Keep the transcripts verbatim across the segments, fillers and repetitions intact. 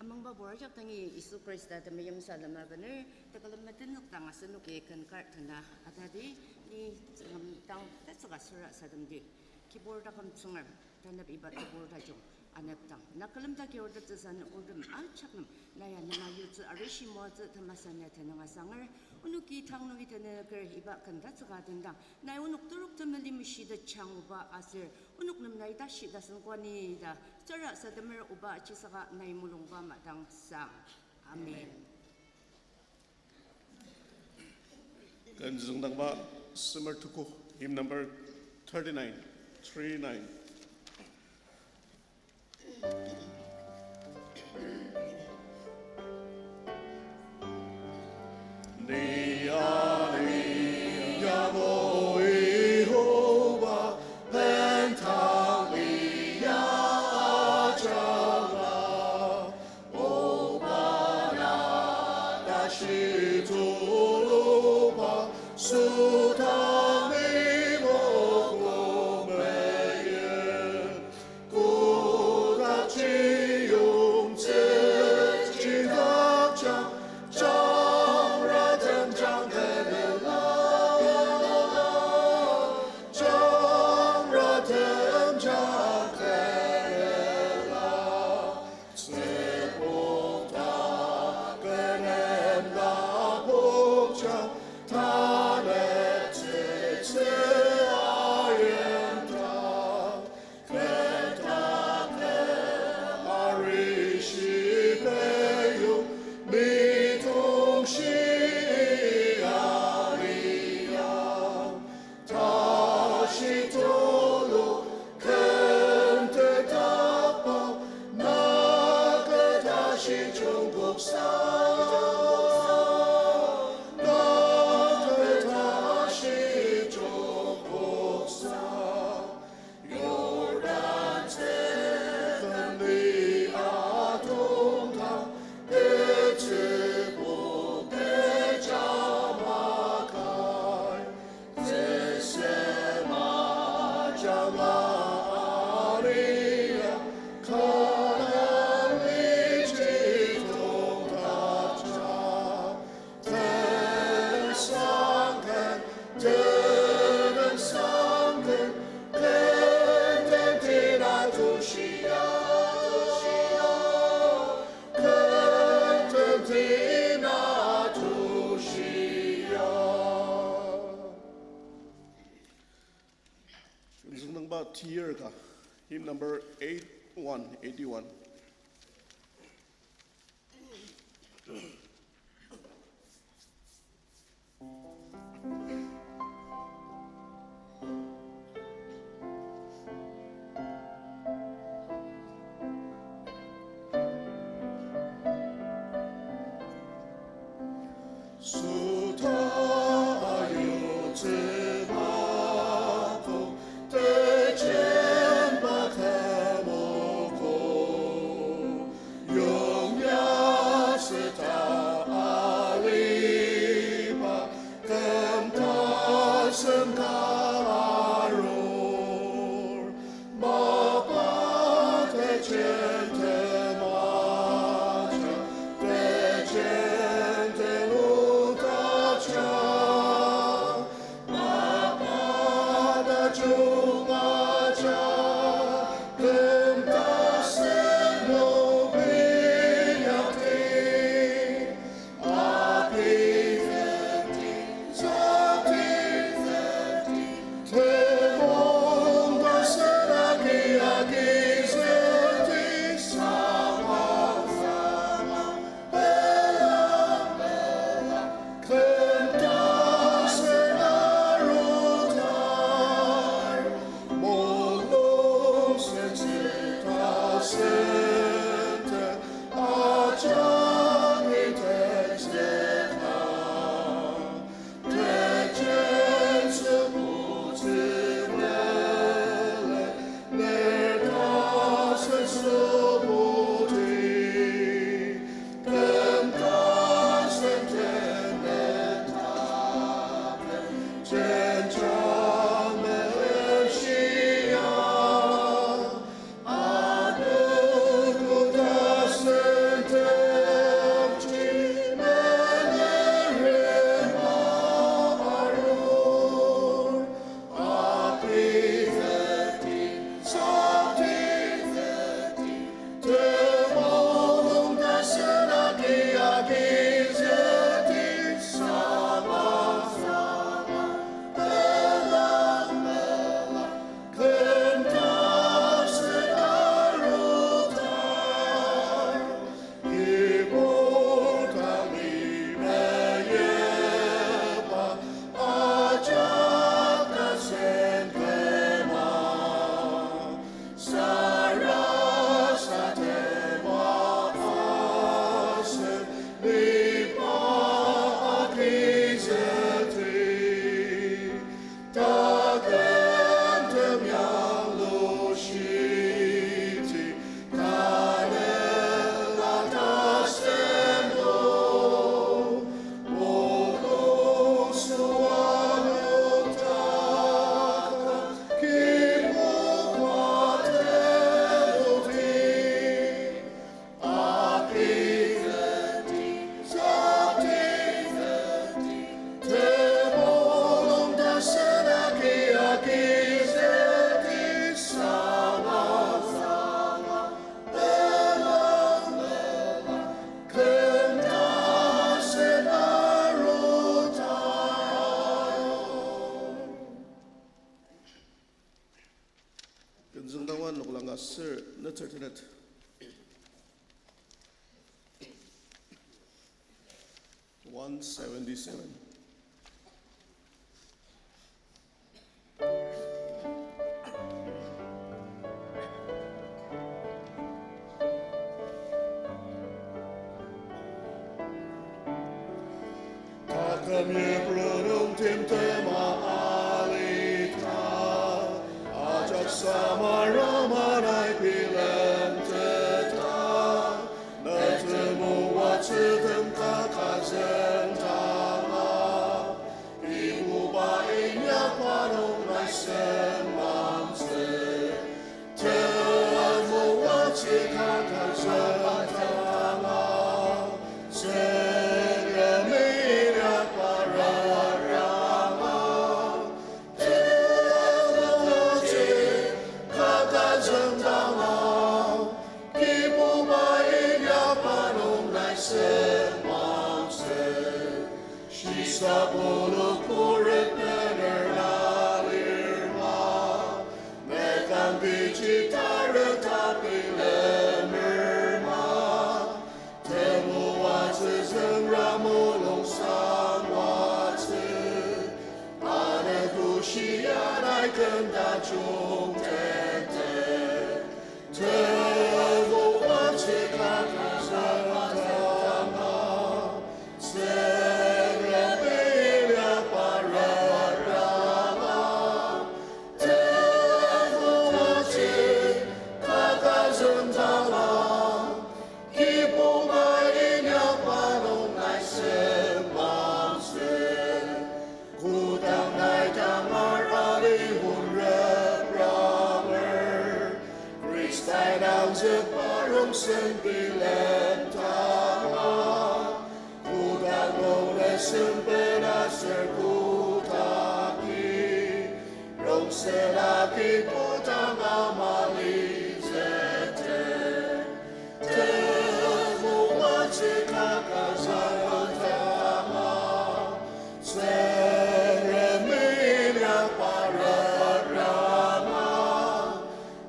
Amangba pur ajak dangi Yisu Khrista temeim salem abener, tekülem metenük dang asenoki ken kar tena atadi, ni Tsüngrem dang tetsüka süra sademdi. Kibur taküm Tsüngrem, tanep iba tebur tajung, anepdang. Na külemdaki ortettsüsa nüburtem ajak nem, na ya nema yutsü arishi moatsü temasa na tenüng asanger, onoki tang nungi tenüker iba ken tatsüka tendang, nai onok terok temeli meshita changuba aser, onok nem nai tashi tasen kwani ta, tsüra sademer oba chisaka nai mulungba madang sang. Amen. Ken züngdangba semer tuko, hymn number thirty-nine, three nine. Ni ani yamo Yihova, bendang lia ajanga. Oba na tashi tuluba, sudang imogo meyet. Kotakji yongtsü jidakjang, jangratem jangketela, jangratem jangketela. Tsübok ta kenem lapokja, tanep tsütsü ayimta. Ketaket arishi peyong, mitongshi aliang. Tashi tulu kentetaba, na ketashi jungkoksa, na ketashi jungkoksa. Yordan tsüngkeni atongdang, tetsübu kecha makai. Tsüsema janga alia, Kanan liji tongdakja. Tensangken, tensangken, kenten tina tushia, kenten tina tushia. Züngdangba tiyerka, hymn number eight one, eighty-one. Süta ayutsü mako, tejen matemoko, yongya süta aliba, küm tasen ka arur. Mapa tejen temaja, tejen teluta Senate. One seventy-seven. Taküm Hebronung timtem alita, ajak Samara manai bilemteta, netem moatsütem kakazüngdanga, Kibuba inyakba nung nai sengmangtsü. Temoatsü kakazüngdanga, Tsüngremi inyakba raranga. Temoatsü kakazüngdanga, Kibuba inyakba nung nai sengmangtsü. Shisa pulu kurek bener na lirma, mekang bichi tareta bilemer ma. Temoatsü züngra mulung sangwatsü, ane kushia nai kenda jungtete. Temoatsü kakazüngdanga, Tsüngremi inyakba raranga. Temoatsü kakazüngdanga, Kibuba inyakba nung nai sengmangtsü. Kodang nai tangar alihun repranger, Khristai nangzükba rongsen bilemtanga. Kodang nung ne sempet aser kotaki, rongsen agi kodang ama lizüte. Temoatsü kakazüngdanga, Tsüngremi inyakba raranga.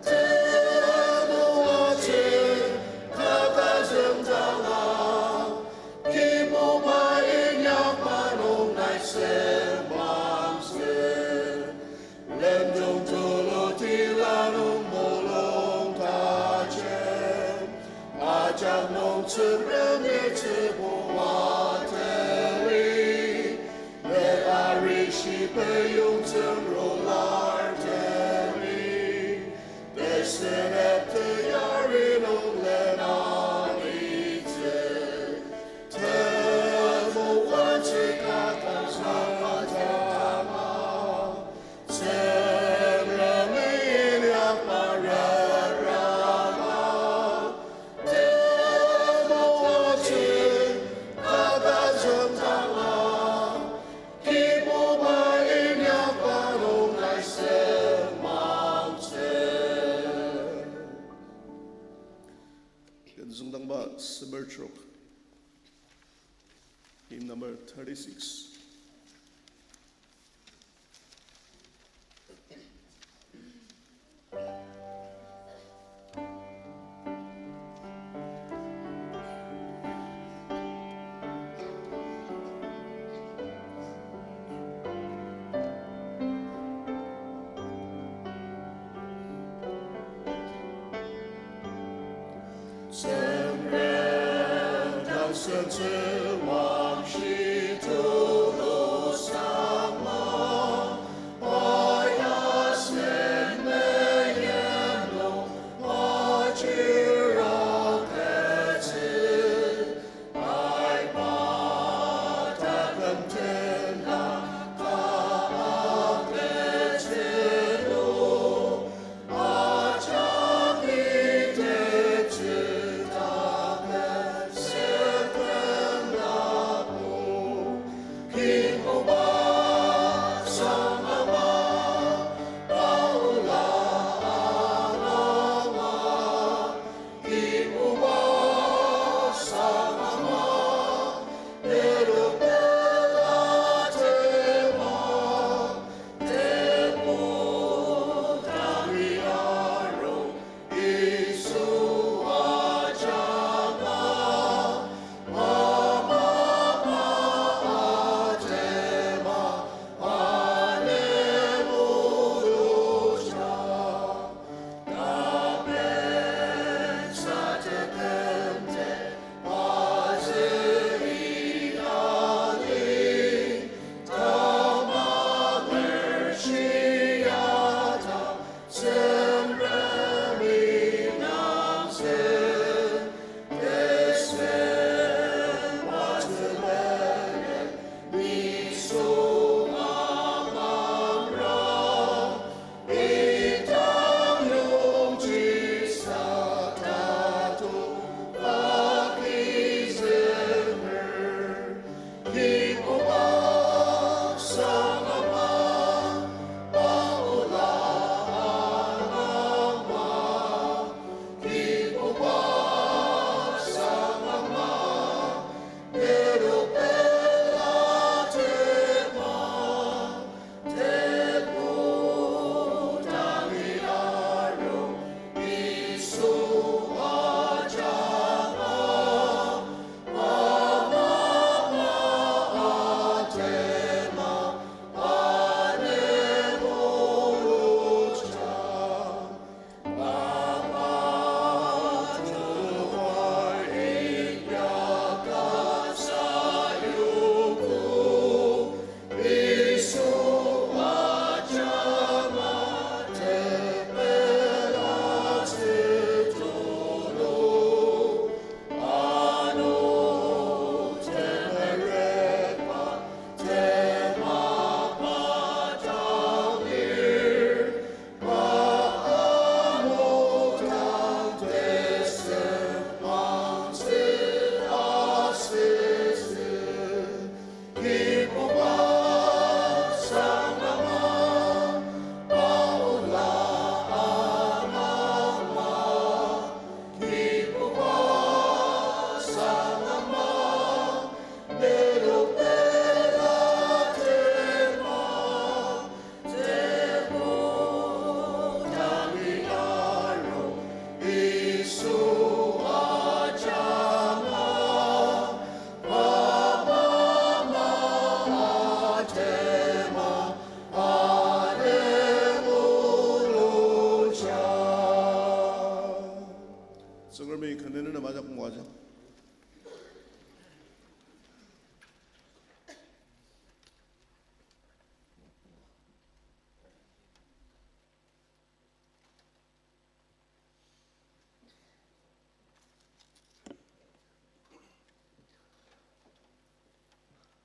Temoatsü kakazüngdanga, Kibuba inyakba nung nai sengmangtsü. Lemjong tulu tila nung mulung tajem, ajak nung Tsüngremi tsübua teli, ne arishi peyong tsüngrular teli, tesenep teyari nung lena litsü. Temoatsü kakazüngdanga, Tsüngremi inyakba raranga. Temoatsü kakazüngdanga, Kibuba inyakba nung nai sengmangtsü. Ken züngdangba semer trok. Hymn number thirty-six.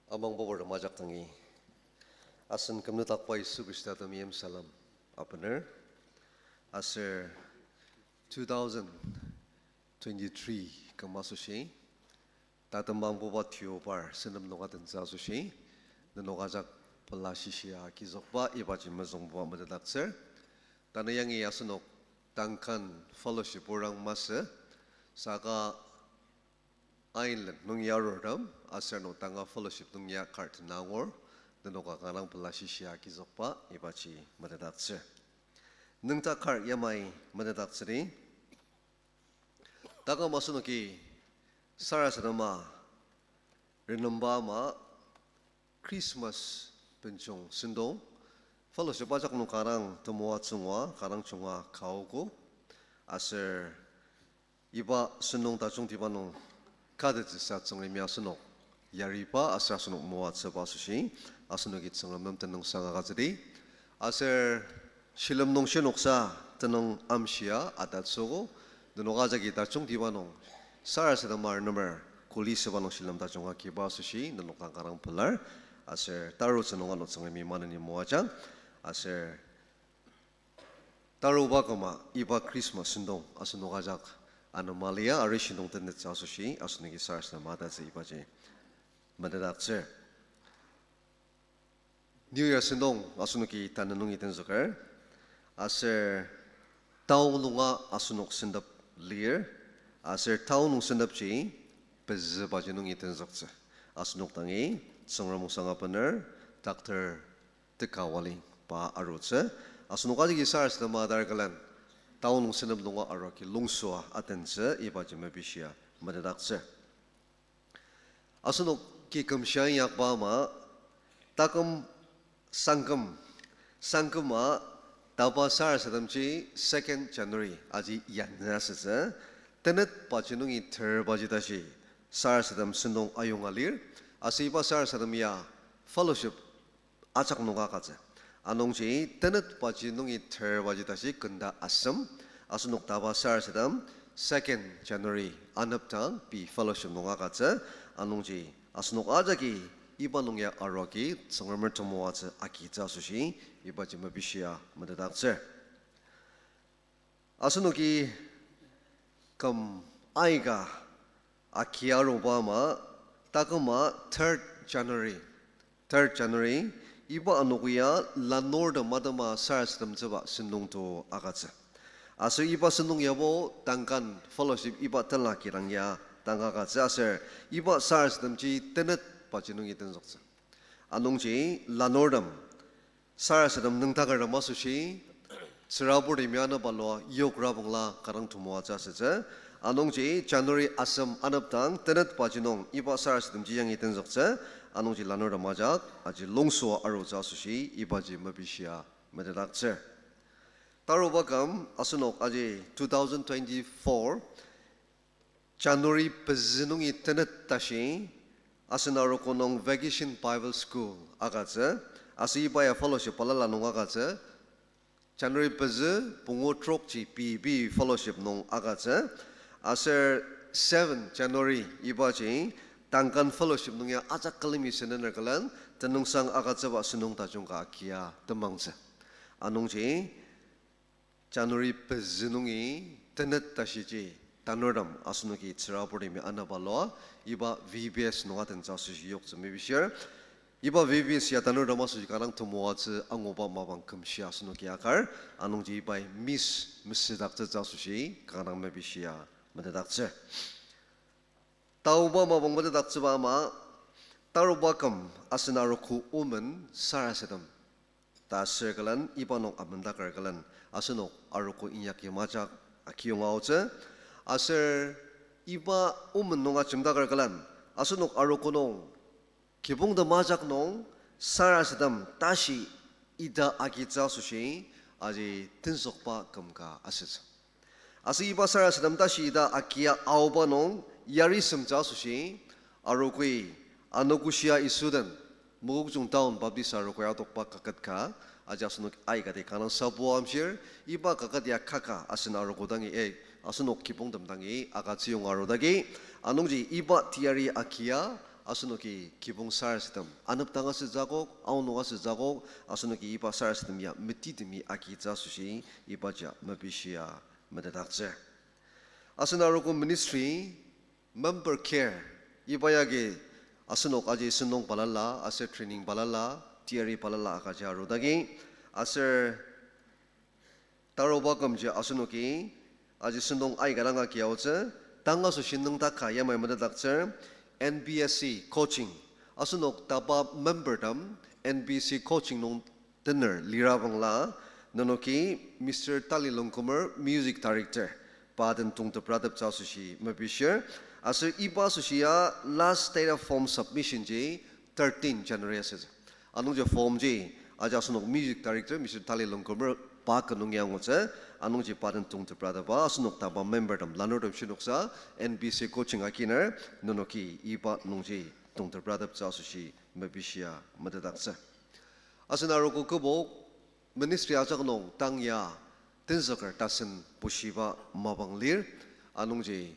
Amangba wara majak dangi, asen kümnüdakba Yisu Khrista temeim salem abener. Aser two thousand twenty-three küm asoshi, tatembangbuba tiobar senem nung atentsü asoshi, nenok ajak pela shishia agizükba ibaji mezüngbuba metetdaktsür. Tanü yangi asenok Duncan Fellowship orang masü, saka Inland nung arurtem, aser no tanga fellowship nung ya kar tena angur, nenoka kanga dang pela shishia agizükba ibaji metetdaktsür. Nüngdak kar yamai metetdaktsüdi. Taküm asenoki sarasadema renemba ama Christmas benjong sentong, fellowship ajak nung kanga dang temoatsü ngua, kanga dang junga kaogo, aser iba sentong tajungtiba nung katettsüsa Tsüngremi asenok yariba aser asenok moatsüba asoshi, asenoki Tsüngrem nem tenüngsang agütsüdi. Aser shilem nung shinoksa tenüng amshia atatsüogo, nenok ajaki tajungtiba nung sarasadema renemer kuli süba nung shilem tajung agiba asoshi nenok dang kanga dang pelar, aser tarutsü nung ano Tsüngremi maneni moajang, aser taruba küma iba Christmas sentong asenok ajak anema lia arishi nung tenettsü asoshi asenoki sarasadema atatsü ibaji metetdaktsür. New Year sentong asenoki tanü nungi tenzüker, aser tao nunga asenok sentep lir, aser tao nung sentepji pezübaji nungi tenzüktsü. Asenok dangi Tsüngrem osang abener Doctor Teka Wali pa arutsü. Asenok ajaki sarasadema adar külen tao nung sentep nunga aruaki lungsua atentsü ibaji mepishia metetdaktsür. Asenoki kümshia inyakba ama, taküm sangküm, sangküma taba sarasademji second January aji yanü asütsü, tenetbaji nungi terbaji tashi sarasadem sentong ayonga lir, aser iba sarasadem ya fellowship ajak nung agütsü. Anungji tenetbaji nungi terbaji tashi kenda asem, asenok taba sarasadem second January anepdang pei fellowship nung agütsü. Anungji asenok ajaki iba nung ya aruaki Tsüngremer temoatsü agitsü asoshi ibaji mepishia metetdaktsür. Asenoki küm aika agia aruba ama, taküma third January, third January, iba anogo ya lanurtem atema sarasademtsüba sentong to agütsü. Aser iba sentong yabo Duncan Fellowship iba tenla kidang ya dang agütsü aser iba sarasademji tenetbaji nungi tenzüktsü. Anungji lanurtem sarasadem nüngdakertem asoshi, tsüraburtemi anabalua yok rabangla kanga dang temoatsü asütsü. Anungji January asem anepdang tenetbaji nung iba sarasademji yangi tenzüktsü. Anungji lanurtem ajak aji lungsua arutsü asoshi ibaji mepishia metetdaktsür. Taruba küm asenok aji two thousand twenty-four January pezü nungi tenet tashi, asen arogo nung Vacation Bible School agütsü, aser iba ya fellowship balala nung agütsü, January pezü pungu trokji pei pei fellowship nung agütsü, aser seven January ibaji Duncan Fellowship nung ya ajak külemi senener külen tenüngsang agütsüba sentong tajung ka agia temangtsü. Anungji January pezü nungi tenet tashiji tanurtem asenoki tsüraburtemi anabalua iba V B S nung atentsü asoshi yoktsü mepishir. Iba V B S ya tanurtem asoshi kanga dang temoatsü anguba mapang kümshi asenoki akar, anungji ibai miss mesüdaktsütsü asoshi kanga dang mepishia metetdaktsür. Taoba mapang metetdaktsüba ama, taruba küm asen arogo omen sarasadem ta sür külen iba nung amendaker külen asenok arogo inyaki majak akiyonga aotsü. Aser iba omen nung ajemdaker külen asenok arogo nung kibongtem ajak nung sarasadem tashi ita agitsü asoshi aji tenzükba küm ka asütsü. Aser iba sarasadem tashi ita agia aoba nung yarisemtsü asoshi arogoi anogoshia Yisu den Mokokchung Town Baptist arogoi adokba kaket ka, aji asenok aikati kanga dang sabu amshir, iba kaket ya kaka asen arogo dangi, eh, asenok kibongtem dangi agütsüyong arudagi, anungji iba teyari agia Asenoki kibong sarasadem, anepdang asütsü akok, aonung asütsü akok, asenoki iba sarasadem ya metitemi agitsü asoshi, ibaji mepishia metetdaktsür. Asen arogo ministry, member care, iba yagi asenok aji sentong balala, aser training balala, teyari balala agüja arudagi, aser taruba kümji asenoki aji sentong aika dang agi aotsü, tang asoshi nüngdak ka yamai metetdaktsür, N B S C coaching. Asenok taba membertem N B S C coaching nung tener lira bangla, nenoki Mister Tali Longkumer, music director, pa den tongteprateptsü asoshi mepishir. Aser iba asoshi ya last date of form submission ji thirteen January asütsü. Anungji form ji, aji asenok music director Mister Tali Longkumer pa ken nung ya angutsü, anungji pa den tongtepratepa asenok taba membertem lanurtem shinoksa, N B S C coaching akiner, nenoki iba nungji tongteprateptsü asoshi mepishia metetdaktsü. Asen arogo kübok, ministry ajak nung tang ya tenzüker tasen bushiba mapang lir, anungji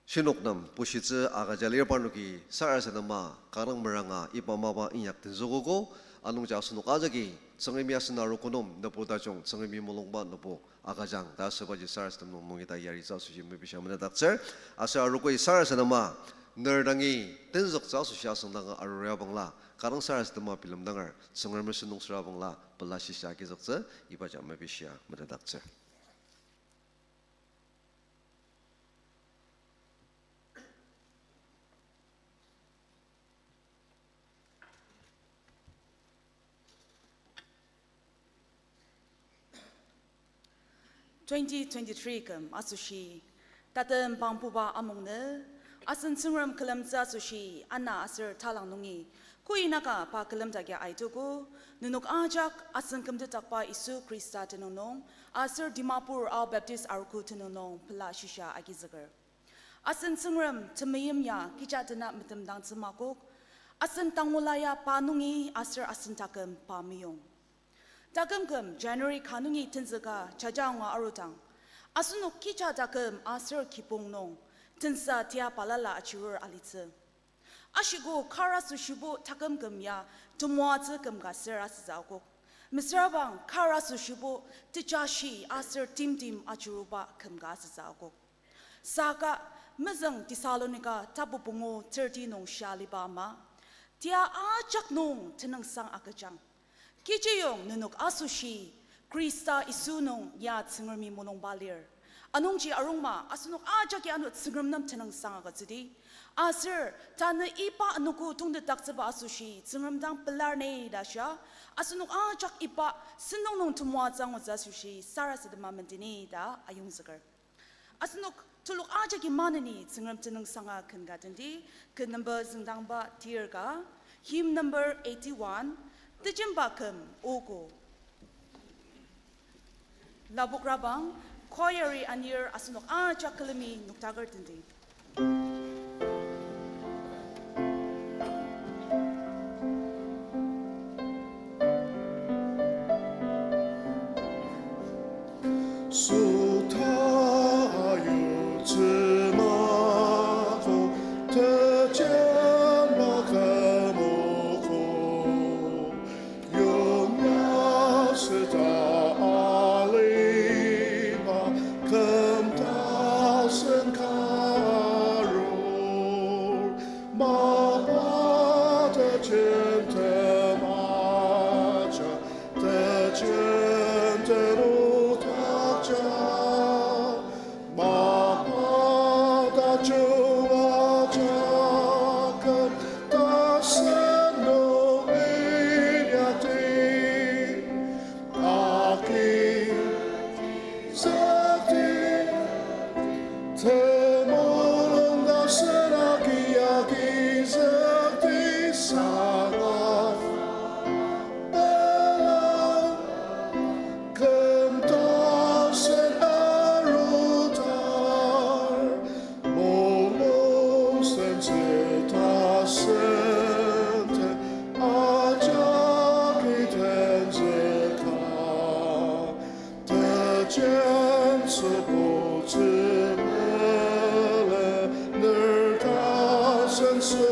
shinok nem bushitsü agüja lir parnoki sarasadema kanga meranga iba mapa inyak tenzükogo, anungji asenok ajaki Tsüngremi asen arogo nem nübu tajung Tsüngremi mulungba nübu agüjang ta asübaji sarasadem nung nungi ta yaritsü asoshi mepishia metetdaktsür. Aser arogoi sarasadema ner dangi tenzüktsü asoshi asüngdanga arur abangla, kanga sarasadema bilemdanger Tsüngrem sentong süra bangla pela shisa agizüktsü, ibaji mepishia metetdaktsür. Twenty twenty-three küm asoshi, tatem pangpuba amungnü, asen Tsüngrem külemtsü asoshi, ana aser talang nungi, koinaka pa külemdaki aitogo, nenok ajak asen kümtetdakba Yisu Khrista tenüng nung, aser Dimapur Ao Baptist Arogo tenüng nung pela shisa agizüker. Asen Tsüngrem temeim ya kecha dena metemdangtsü makok, asen tangula ya pa nungi aser asen taküm pa meyong. Taküm küm January ka nungi tenzüka jaja angu arudang, asenok kecha taküm aser kibong nung tensa tia balala achirur alitsü. Ashiko kar asoshibo taküm küm ya temoatsü küm ka ser asütsü akok. Mesürabang kar asoshibo tejashi aser timtem achiruba küm ka asütsü akok. Saka mezüng Thessalonika tapu pungu thirty nung shia aliba ama, tia ajak nung tenüngsang agüjang. Kechiyong nenok asoshi Khrista Yisu nung ya Tsüngremi mulungba lir. Anungji arungma asenok ajaki ano Tsüngrem nem tenüngsang agütsüdi. Aser tanü iba anogo tongtetdaktsüba asoshi Tsüngrem dang pelar ni ta shia, asenok ajak iba sentong nung temoatsü angutsü asoshi sarasadema mendeni ta ayongzüker. Asenok telok ajaki maneni Tsüngrem tenüngsanga ken ka tendi, ken number züngdangba tir ka, hymn number eighty-one, Tejemba Küm Ogo. Lapokrabang, choir-i anir asenok ajak külemi noktaker tendi. Süta ayutsü mako, tejen maka moko, yongya süta aliba küm tasen ka arur, mapa tejen temaja, tejen tenudakja, mapa tajung ajak küm tasen nung inyakdi. Agizükdi, temulung tasen agi agizükdi saka, pela küm tasen arudar, mulung sentsü tasen te ajak itenzüka, tejen süpotsü mele ner tasen sü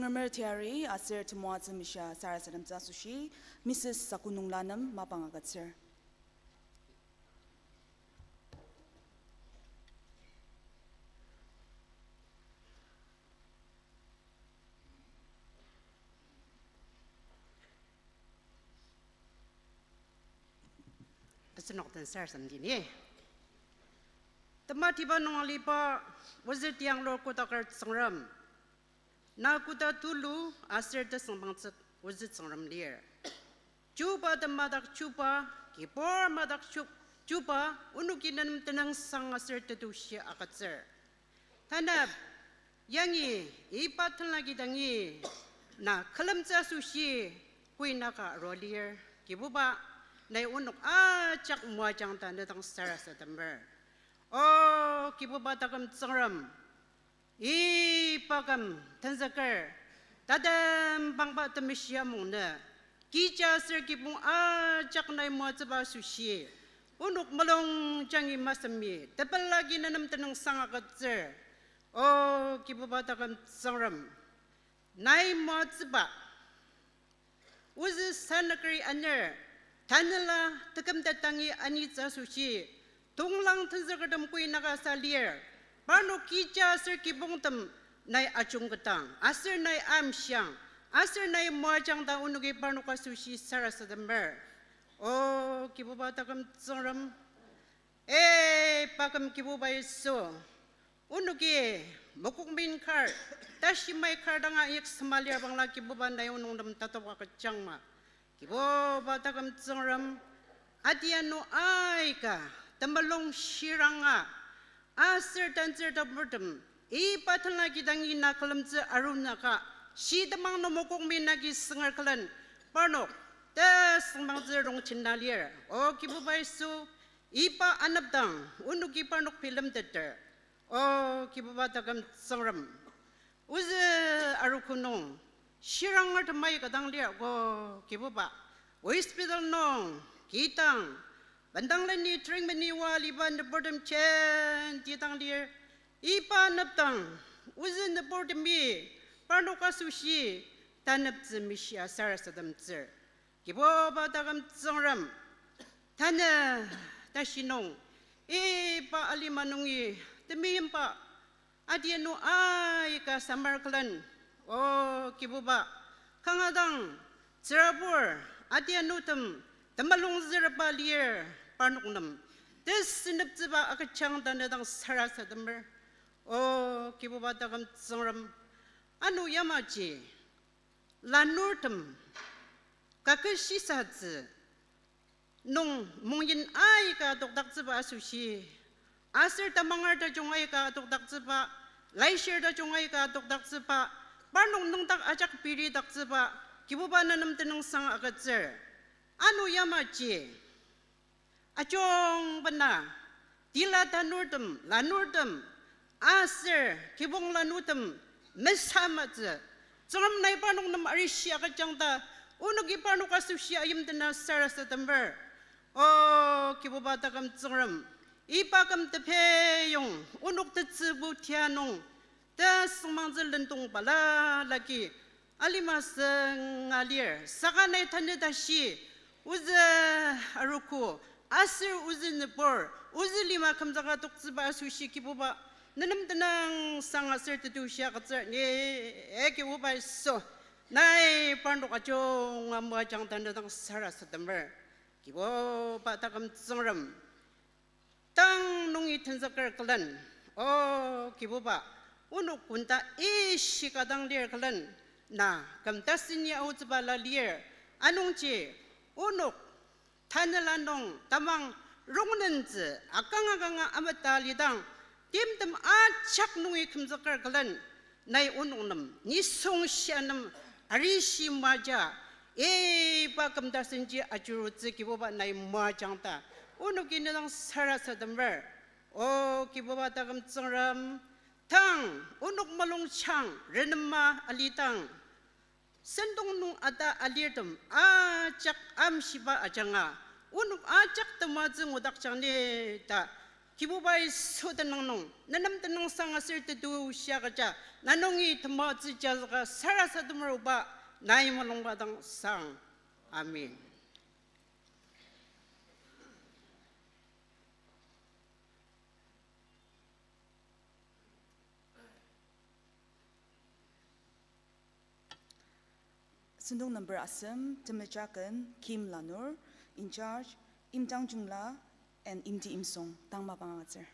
Former teyari aser temoatsü mishia sarasademtsü asoshi, Missus Sakunungla nem mapang agütsür. Asenok den sarasademdi ni. Tematiba nung aliba, ozü tianglur kotaker Tsüngrem. Na koda tulu aser tesüngmangtsük ozü Tsüngrem lir. Chuba temadak chuba, kibur madak chu-, chuba, onoki nenem tenüngsang aser tetushi agütsür. Tanep, yangi, iba tenlaki dangi, na külemtsü asoshi, kuinaka arua lir, Kibuba, nai onok ajak moajang ta ne dang sarasademer. O Kibuba taküm Tsüngrem, iba küm tenzüker, tatembangba temeshi amungnü, kija aser kibong ajak nai moatsüba asoshi, onok mulung jangi masemi, tepela agi nenem tenüngsang agütsür. O Kibuba taküm Tsüngrem, nai moatsüba ozü sanükeri aner, tanela tekümtet dangi anitsü asoshi, tonglang tenzükertem kuinaka sa lir, parnok kija aser kibongtem nai ajungketang, aser nai amshiang, aser nai moajang ta onoki parnok asoshi sarasademer. O Kibuba taküm Tsüngrem, e, pa küm Kibuba Yisu, onoki mokokmin kar, tashi mai kar danga inyaktsüma lir bangla Kibuba nai onok nem tatoba kejangma. Kibuba taküm Tsüngrem, adianu aika temulung shiranga, aser tantsür taburtem, iba tenla kidangi na külemtsü arunaka, shitemang nung mokokmin agi sünger külen, parnok tesüngmangtsü rongchina lir. O Kibuba Yisu, iba anepdang onoki parnok bilemteter. O Kibuba taküm Tsüngrem, ozü arogo nung shirangertem aika dang lir ko Kibuba. Hospital nung kidang, bendang leni treatment-i wa aliba nüburtem jenti dang lir. Iba anepdang ozü nüburtemi parnok asoshi taneptsü mishia sarasademtsür. Kibuba taküm Tsüngrem, tanü tashi nung, iba alima nungi temeimba adianu aika samar külen, O Kibuba, kanga dang tsürabur adianutem temulung zürba lir, parnok nem tesüneptsüba agüjang ta ne dang sarasademer. O Kibuba taküm Tsüngrem, ano yamaji lanurtem kakishisatsü nung mongyin aika adokdaktsüba asoshi, aser tamanger tajung aika adokdaktsüba, laishir tajung aika adokdaktsüba, parnok nüngdak ajak piridaktsüba, Kibuba nenem tenüngsang agütsür. Ano yamaji ajungbena, tila tanurtem, lanurtem, aser kibong lanutem mesamatsü, Tsüngrem nai parnok nem arishi agüjang ta, onoki parnok asoshi ayimdena sarasademer. O Kibuba taküm Tsüngrem, iba küm tepeyong onok tetsübu tia nung, tesüngmangtsü lendong balala agi alima sünga lir, saka nai tanü tashi, ozü arogo, aser ozü nübur, ozü lima kümzüka toktsüba asoshi Kibuba, nenem tenüngsang aser tetushi agütsür ni, e Kibuba Yisu, nai parnok ajunga moajang ta ne dang sarasademer. Kibuba taküm Tsüngrem, tang nungi tenzüker külen, O Kibuba, onok konda ishika dang lir külen, na küm taseni aotsüba la lir, anungji onok tanela nung tamang rongnentsü akanga kanga ameta lidang, timtem ajak nungi kümzüker külen, nai onok nem nisung shia nem arishi maja, iba küm tasenji ajurutsü Kibuba nai moajang ta, onoki ne dang sarasademer. O Kibuba taküm Tsüngrem, tang onok mulungjang renema alidang, sentong nung ata alirtem ajak amshiba ajanga, onok ajak tematsü ngudakjang ni ta, Kibuba Yisu tenüng nung, nenem tenüngsang aser tetushi agüja, na nungi temoatsü jazüka sarasademer oba, nai mulungba dang sang. Amen. Sentong number asem, temejaken, Kim Lanur, in charge, Imdang Jungla, and Imti Imsong, tang mapang agütsür.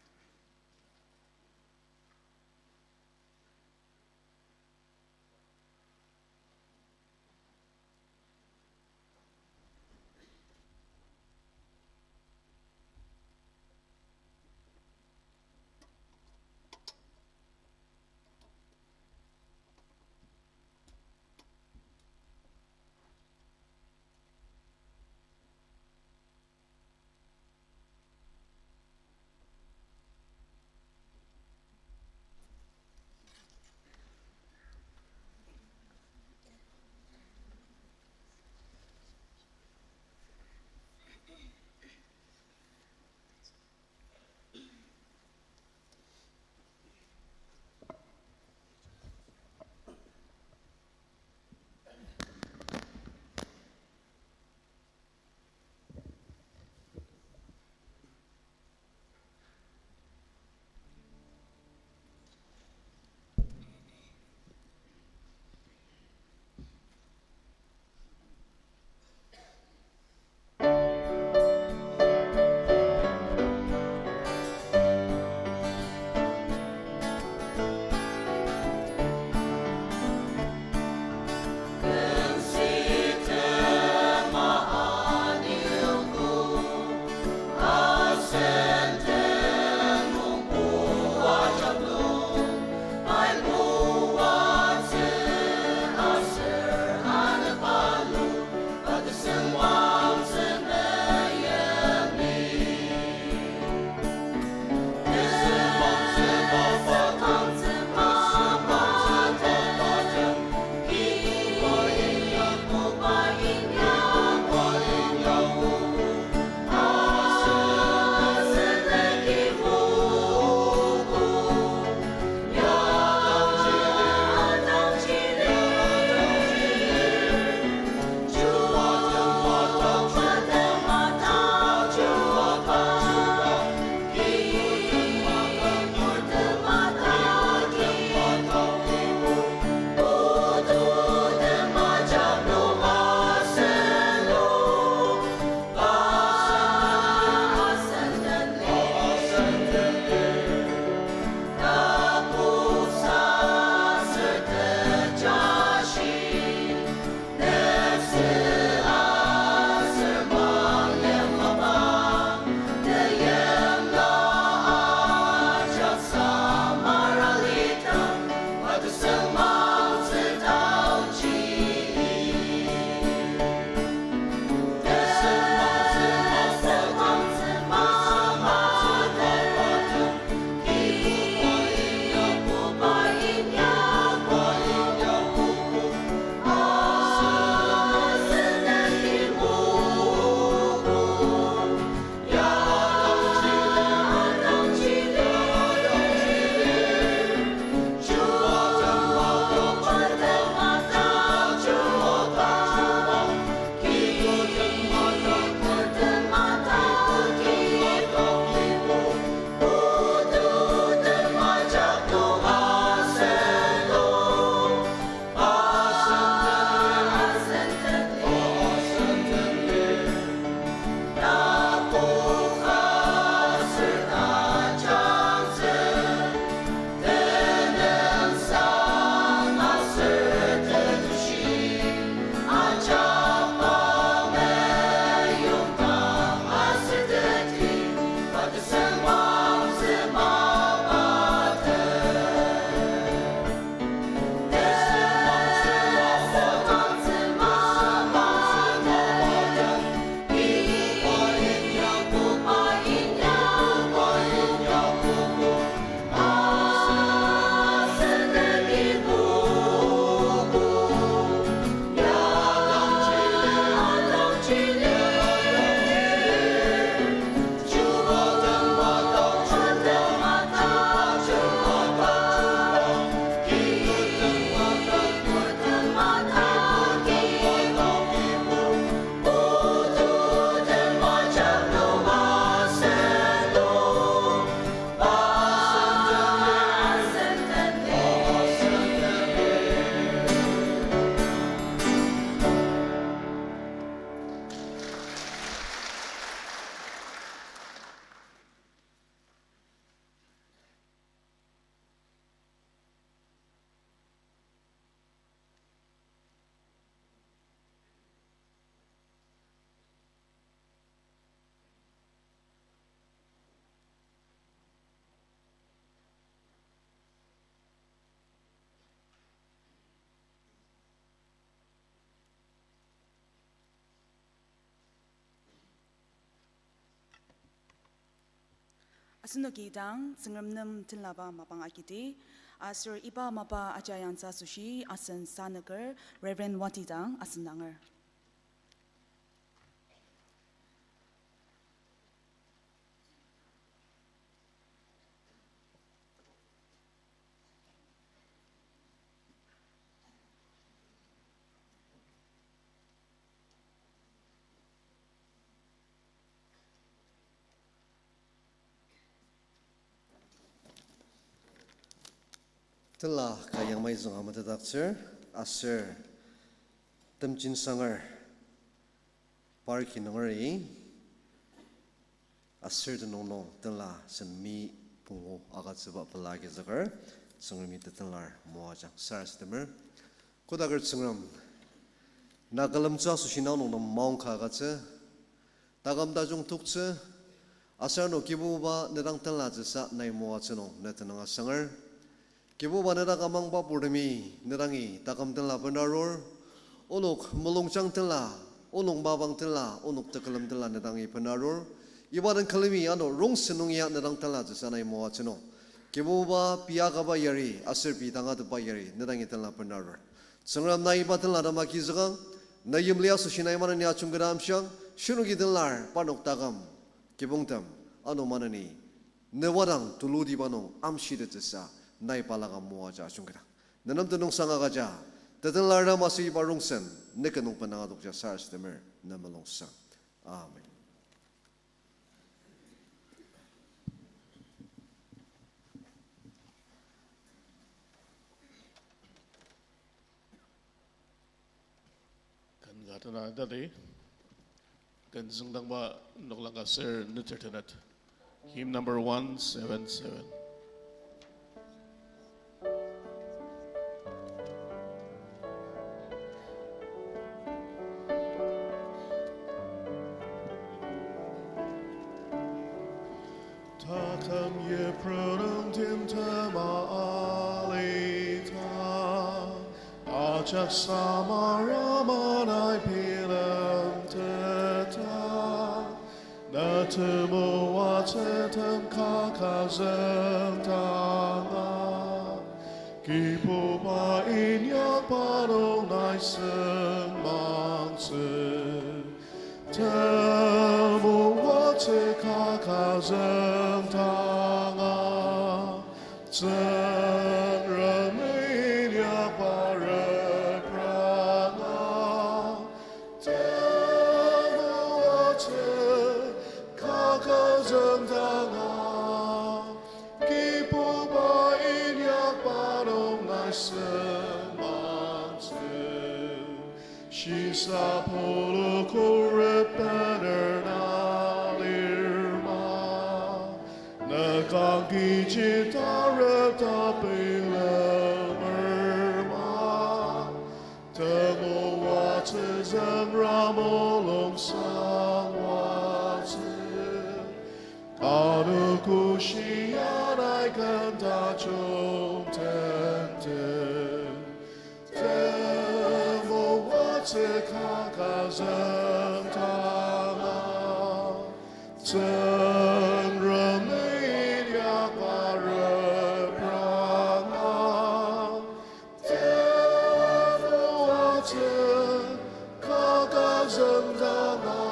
Asenoki dang Tsüngrem nem tenlaba mapang agidi, aser iba mapa aja yangtsü asoshi asen sanüker Reverend Wati dang asen danger. Tenla ka yangmai zünga metetdaktsür, aser Temjin Sanger par ki nungeri, aser tenüng nung tenla sen mi pungu agütsüba pela agizüker, Tsüngremi tetenlar moajang sarasademer. Kodaker Tsüngrem, na külemtsü asoshi nang nung nem maongka agütsü, taküm tajung toktsü, aser ano Kibuba ne dang tenlatsüsa nai moatsü nung ne tenüng asanger. Kibuba ne dang amangba purtemi ne dangi taküm tenla benarur, onok mulungjang tenla, onok mapang tenla, onok tekülem tenla ne dangi benarur. Iba den külemi ano rongsen nung ya ne dang tenlatsüsa nai moatsü nung, Kibuba pei akaba yari aser pei tangatetba yari ne dangi tenla benarur. Tsüngrem nai iba tenla dang agizükang, na yimli asoshi nai maneni ajungketa amshiang, shinoki tenlar parnok taküm, kibongtem, ano maneni ne wadang tulutiba nung amshitettsüsa nai balaka moaja ajungketa. Ne nem tenüngsang agüja, tetenlar dang masü iba rongsen ne ket nung benanga adokja sarasademer ne mulungsang. Amen. Ken ka tena tadi, ken züngdangba noklang ka ser nuter tenet. Hymn number one seven seven. Taküm yiprunung timtem alita, ajak samara manai bilemteta, na temoatsütem kaka züngdanga, Kibuba inyakba nung nai sengmangtsü. Temoatsü kaka züngdanga, Tsüngremi inyakba repranga. Temoatsü kaka züngdanga, Kibuba inyakba nung nai sengmangtsü. Shisa pulu khuret bener na lir ma, ne kangki ji tarep ta bilemer ma. Temoatsü züngra mulungsang oatsü, anogo shia nai ken tajung tenti. Temoatsü kaka züngdanga, Tsüngremi inyakba repranga. Temoatsü kaka züngdanga,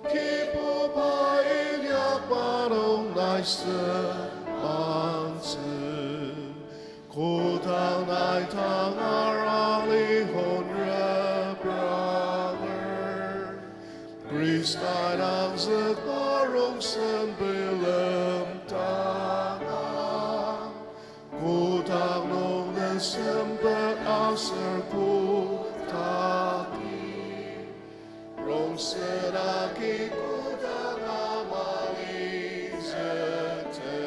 Kibuba inyakba nung nai sengmangtsü. Kodang nai tangar ali hon repranger, Khristai nangzükba rongsen bilemdanga. Kodang nung ne sempet aser kodaki, rongsen agi kodang amalizükte.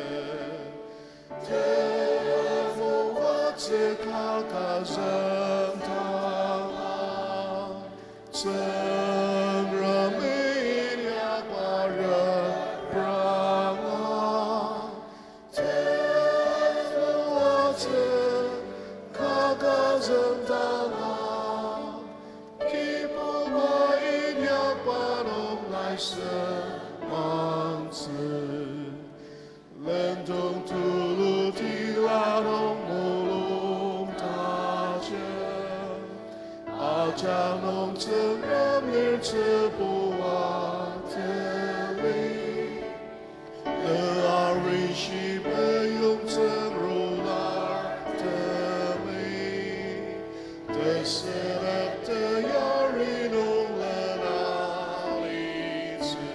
Temoatsü kaka züngdanga, Tsüngremi inyakba repranga. Temoatsü kaka züngdanga, Kibuba inyakba nung nai sengmangtsü. Shanung Tsüngrem lir tsübua teli. Arishi peyong tsüngrular temi. Tesüra teyari nung lena litsü.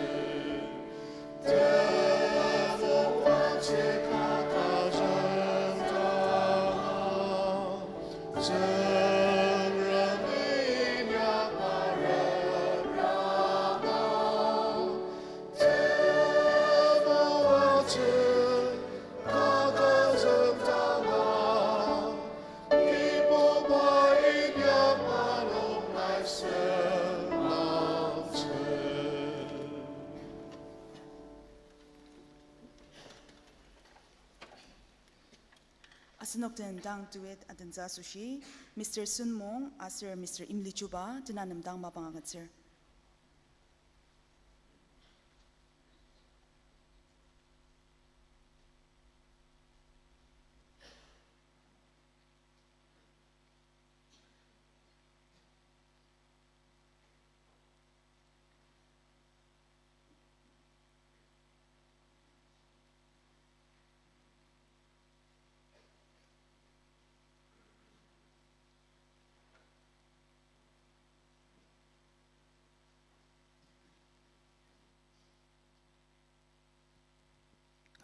Asenok den dang duet adentsü asoshi, Mister Sunmong aser Mister Imlichuba, tena nem dang mapang agütsür.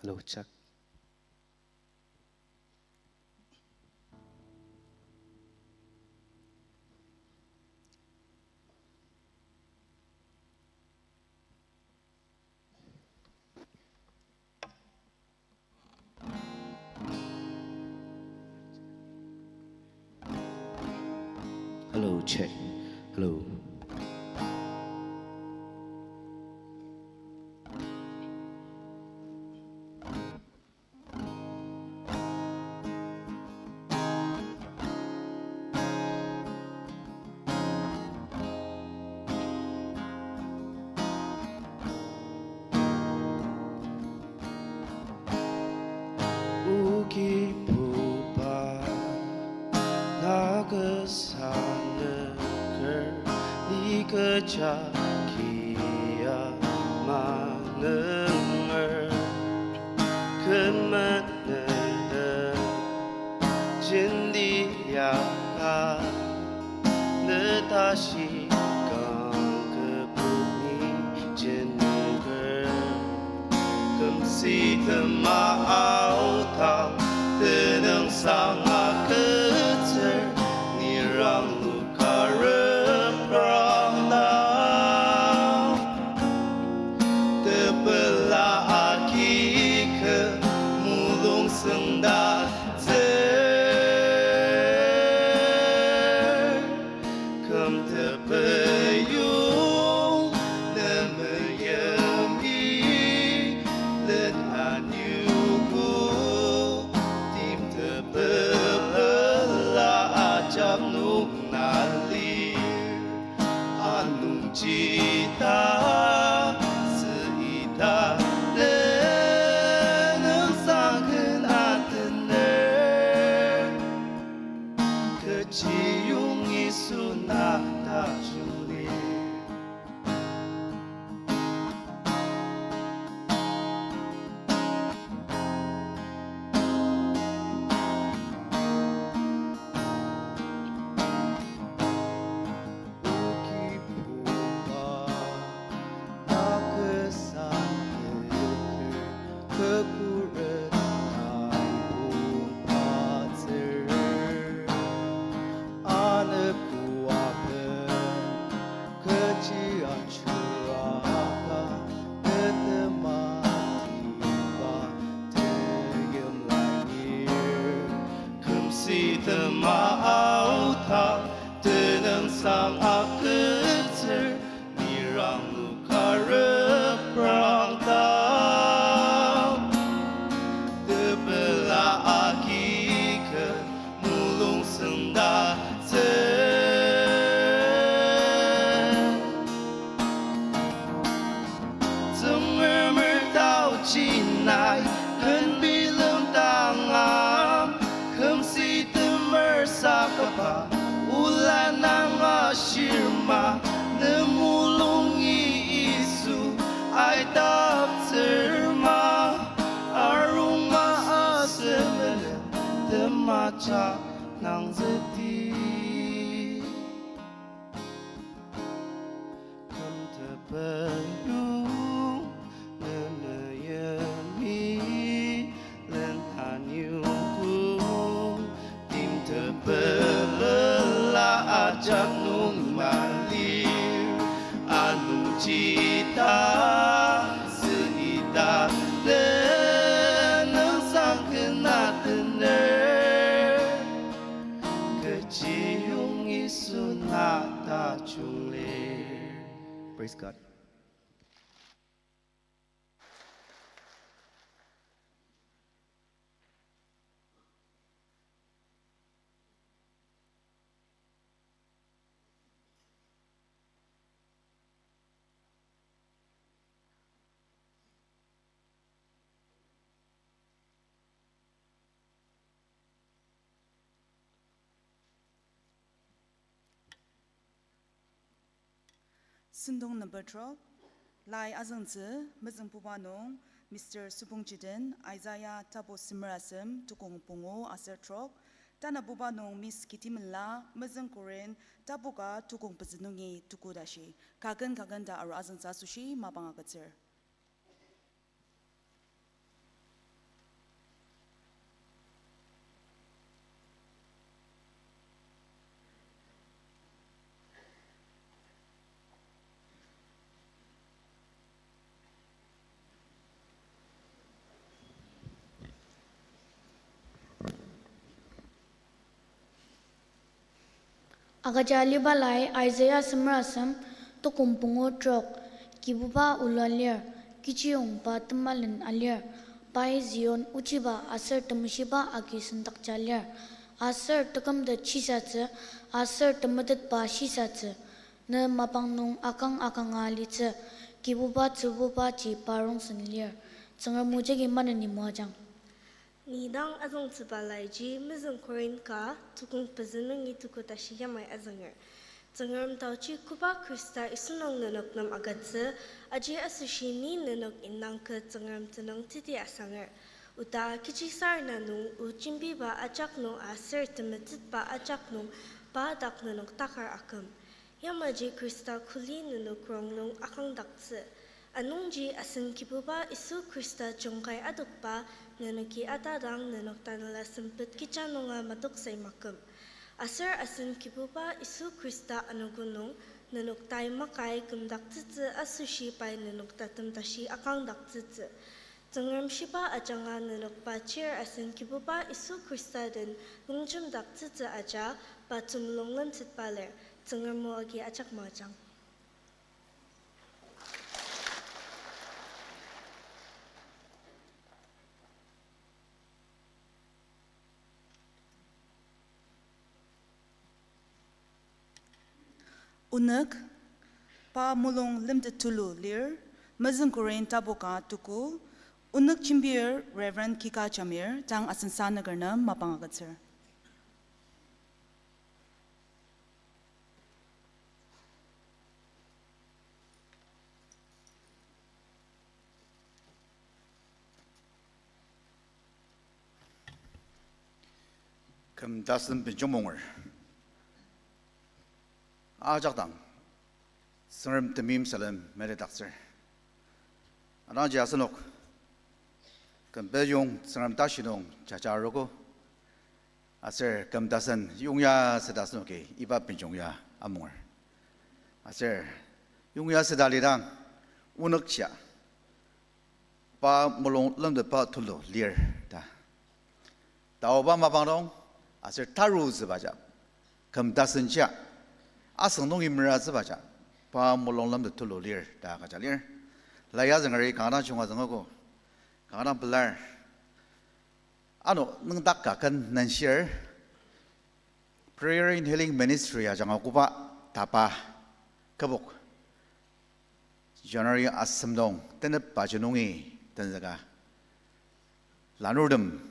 Hello, check. Hello, check. Hello. O Kibuba, na kasa nüker, ni kecha kia manünger, küm nüte jenti yaka, ne tashi kang kübok ni jenüker. Kümsitema aodang, tenüngsang agütsür, ni ranglu karep rangdang. Tepela agi kü mulung süngdatsür. Küm tepeyong ne meyimi len aniogo, tim tepela ajak nung na lir. Anungji ta, süita, tenüngsang ken atener. Kechiyong Yisu na tajung lir. O Kibuba, na kasa nüker, kekure taibong atsür. Anepku aben, kechi achuraka, tetema tiba teyimlair. Kümsitema aodang, tenüngsang agütsür, ni ranglu karep rangdang. Tepela agi kü mulung süngdatsür. Tsüngremer taochi nai, ken bilem tanga, kümsitemer sakaba, ola nanga shi chunglir. Praise God. Sentong number trok, lai azüngtsü, mezüngbuba nung, Mister Süpongji den, Isaiah tapu semer asem, tukong pungu aser trok, tanabuba nung Miss Kitimenla, mezüng Korin, tapu ka tukong pezü nungi tuku tashi, kaken kaken ta aru azüngtsü asoshi mapang agütsür. Agüja aliba lai Isaiah semer asem, tukong pungu trok, Kibuba olua lir, kechiyongba temalen alir, pai Zion ochiba aser temeshiba agi sendakja lir, aser tekümtet shisatsü, aser temetetba shisatsü, ne mapang nung akang akanga alitsü, Kibuba Tsübubaji pa rongsen lir. Tsüngrem o jagi maneni moajang. Ni dang azüngtsüba laiji mezüng Korin ka tukong pezü nungi tuku tashi yamai azünger. Tsüngrem taoji koba Khrista Yisu nung nenok nem agütsü, aji asoshi ni nenok indang ket Tsüngrem tenüng teti asanger. Oda kechisarena nung o jembiba ajak nung aser temetetba ajak nung pa dak nenok takar aküm. Yamaji Khrista kuli nenok rongnung akangdaktsü. Anungji asen Kibuba Yisu Khrista jungkai adokba nenoki atadang nenok tanela sempet kecha nunga madoksai maküm. Aser asen Kibuba Yisu Khrista anogo nung nenok tai makai kümdaktsütsü asoshi pai nenok tatem tashi akangdaktsütsü. Tsüngrem shiba ajanga nenok pa chir asen Kibuba Yisu Khrista den longjemdaktsütsü aja pa temulung lemtetba lir. Tsüngrem o agi ajak moajang. Onük, pa mulung lemtet tulu lir, mezüng Korin tapu ka tuku, onük jembir Reverend Kika Jamir, tang asen sanüker nem mapang agütsür. Küm tasen benjong monger. Ajak dang, Tsüngrem temeim salem metetdaktsür. Anungji asenok, küm bejong Tsüngrem tashi nung jaja arogo. Aser küm tasen yongya süda asenoki iba benjong ya amonger. Aser yongya süda lidang onükshia pa mulung lemtetba tulu lir ta. Taoba mapang nung aser tarutsübaja, küm tasenjia, asüng nungi meratsübaja, pa mulung lemtet tulu lir ta agüja lir. Lai azüngeri kanga dang junga züngogo, kanga dang pelar. Ano nüngdak ka ken nenshir, Prayer and Healing Ministry ajanga koba tapa kübok January asem nung tenep baji nungi tenzüka lanurtem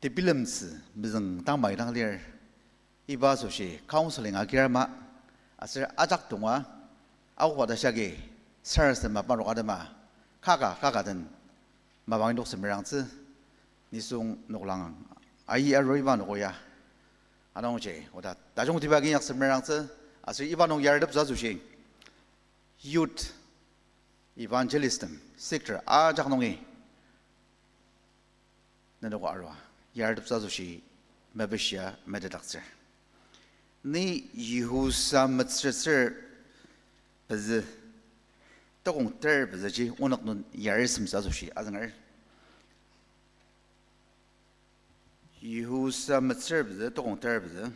tebilemtsü mezüng tang mai dang lir. Iba asoshi counseling agir ama, aser ajak tonga, aoka ta shagi sarasadema parnok atema kaka kaka den mapang indoktsü merangtsü, nisung noklang ayi aru iba noko ya. Anungji oda tajungtiba agi inyaktsü merangtsü, aser iba nung yarteptsü asoshi youth evangelism sector ajak nungi nenok arua yarteptsü asoshi mepishia metetdaktsür. Ni Yihusa metsütsür pezü, tokong ter pezüji onük nung yarisemtsü asoshi azünger. Yihusa metsür pezü, tokong ter pezü.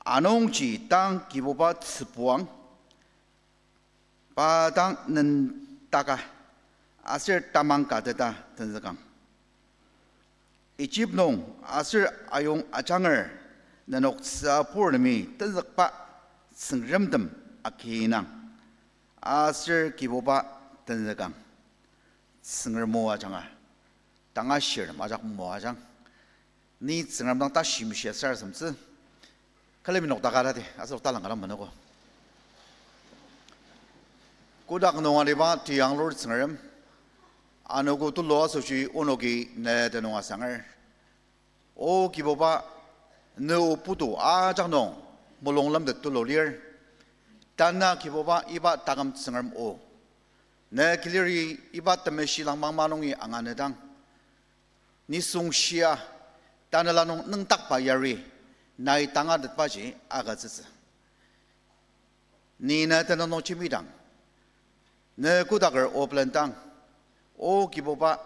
Anungji tang Kibuba tsübuang, pa dang nendaka, aser tamang kateta tenzükang. Egypt nung aser ayong ajanger nenok tsübur nemi tenzükba tsüngremtem akinang, aser Kibuba tenzükang. Tsüngrem o ajanga, tanga shirtem ajak moajang. Ni Tsüngrem dang tashi mishia sarasademtsü. Külemi nokdaka tati, aser talang kara menogo. Kotak nung aliba tiyanglur Tsüngrem, anogo tulu asoshi onoki ne tenüng asanger. O Kibuba, ne o putu ajak nung mulung lemtet tulu lir. Tanü Kibuba iba taküm Tsüngrem o, ne kiliri iba temeshi langmangma nungi anganedang, nisung shia, tanela nung nüngdakba yari, nai tangatetbaji agütsütsü. Ni ne tenüng nung jembidang, ne kotaker o pelendang, O Kibuba,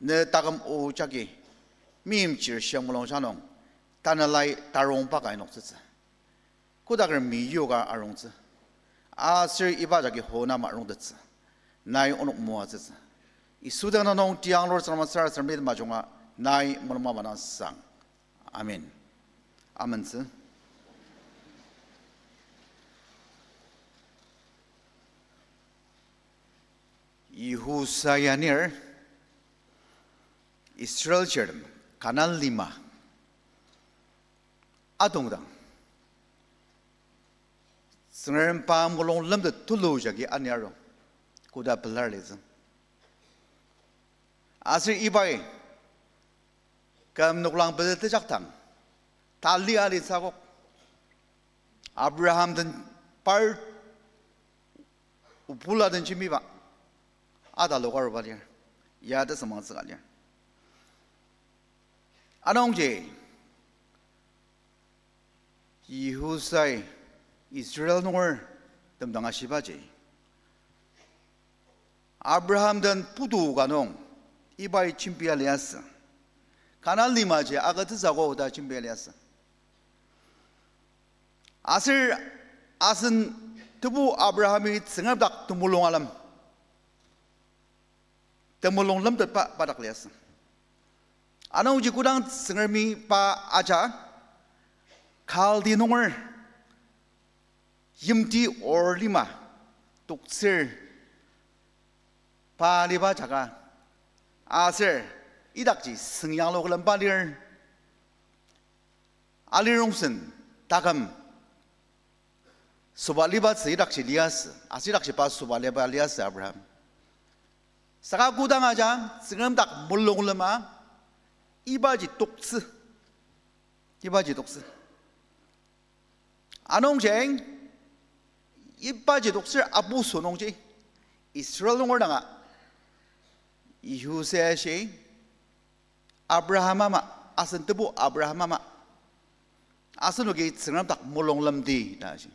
ne taküm o jagi, meimchir shia mulungja nung, tanelai tarongba ka inoktsütsü. Kotaker mi yoka arongtsü. Aser iba jagi honama arongtettsü. Nai onok moatsütsü. Yisu tenüng nung tiyanglur Tsüngrem sarasademdi majunga nai mulung mapa dang sang. Amen. Amentsü. Yihusa anir, Israel chirtem, Kanan lima atongdang, Tsüngrem pa mulung lemtet tulu jagi aniaru, koda pelar litsü. Aser ibai, küm noklang pezü tejakdang, tali alitsü akok. Abraham den par obula den jembiba, ataloka aruba lir, ya tesüngmangtsü ka lir. Anungji, Yihusai Israel nunger temdang ashibaji, Abraham den putu ka nung ibai jembia liasü. Kanan limaji agütsütsü akok ta jembia liasü. Aser asen tebu Abrahami Tsüngrem dak temulung alem, temulung lemtetba pa dak liasü. Anungji kodang Tsüngremi pa aja, Kaldi nunger yimti Ur lima toktsür pa aliba jaka, aser idakji süngyanglu külemba lir. Alirongsen taküm sobalibatsü idakji liasü, aser idakji pa sobaliba liasü Abraham. Saka kodang aja Tsüngrem dak mulunglema, ibaji toktsü, ibaji toktsü. Anungji, ibaji toktsür apuso nungji, Israel nunger danga, Yihusai ashi, Abraham ama, asen tebu Abraham ama, asenoki Tsüngrem dak mulung lemdi ta ashi.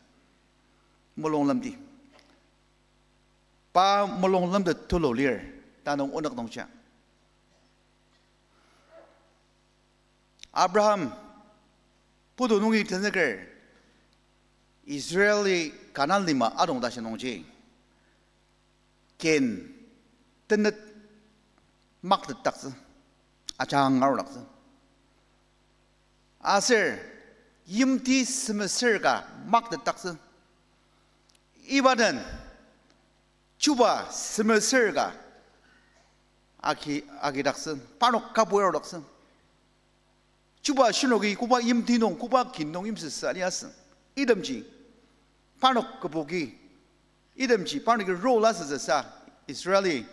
Mulung lemdi. Pa mulung lemtet tulu lir, tanung onük nungja. Abraham putu nungi tenzüker, Israeli Kanan lima adong tashi nungji, kin tenet maktetdaktsü, ajanga arudaktsü. Aser yimti semesür ka maktetdaktsü. Iba den chuba semesür ka agi, agidaktsü, parnok kabur arudaktsü. Chuba shinoki koba yimti nung, koba kin nung yimsüsü aliasü. Itemji parnok kübuki, itemji parnoki role asütsüsa Israeli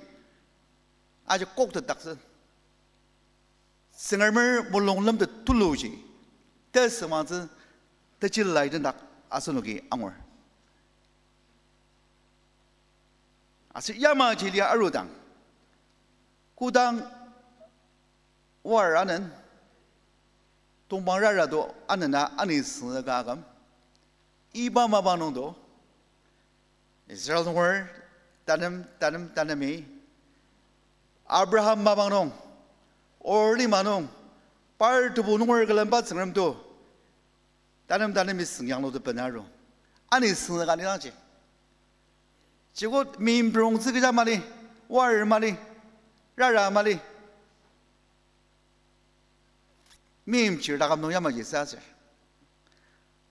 aji koktetdaktsü. Tsüngremer mulung lemtet tuluji tesüngmangtsü, techilai tendak asenoki angur. Aser yamaji lia arudang, kodang war anen, tongpang rara to anena ani süngzüka aküm, iba mapang nungdo, Israel nunger tanem, tanem, tanemi, Abraham mapang nung, Ur lima nung, par tebu nunger külemba Tsüngrem to, Tanem tanemi süngyanglutsü benaru. Ani sünga lidangji. Jiko meimprongtsü kecha mali, war mali, rara mali. Meimchir taküm nung yamaji sasür.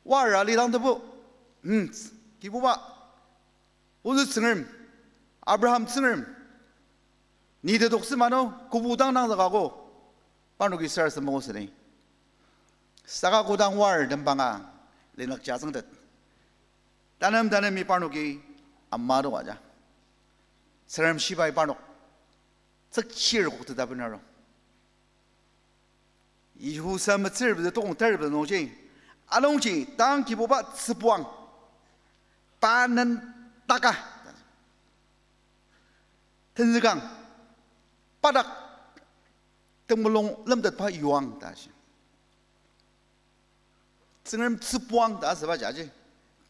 War alidang tebu, hmm, Kibuba, ozü Tsüngrem, Abraham Tsüngrem, ni tetoksü mano, kübu dang dang zakago, parnoki sarasadem mogo süni. Saka kodang war tembanga, linük jazüngtet. Tanem tanemi parnoki ama to aja. Tsüngrem shibai parnok tsükchir kokteta benaro. Yihusa metsür bezi tokong ter bezi nungji. Anungji tang Kibuba tsübuang. Pa nendaka. Tenzükang. Padak temulung lemtetba yuang ta shi. Tsüngrem tsübuang ta asüba jaji.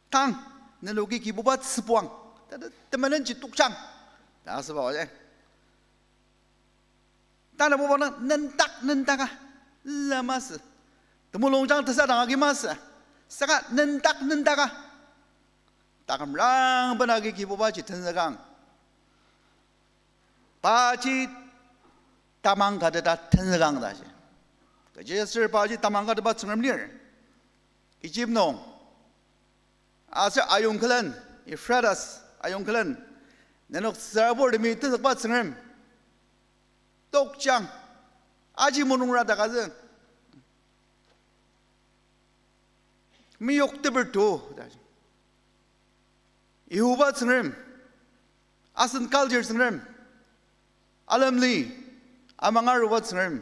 Tang, nenoki Kibuba tsübuang. Ta, ta, temenenji tokjang ta asüba waji. Tanabuba nang nendak nendaka, la masü. Temulungjang tesadang agi masü. Saka nendak nendaka. Takümrang benagi Kibubaji tenzükang. Paji tamang kateta tenzükang ta shi. Kechiaser paji tamang kateba Tsüngrem lir. Egypt nung. Aser ayong külen, Euphrates ayong külen. Nenok tsüraburtemi tenzükba Tsüngrem. Tokjang. Aji mulungra ta kazü. Meyokteper to, ta. Yihuba Tsüngrem, asen culture Tsüngrem, alemli, amang aruba Tsüngrem.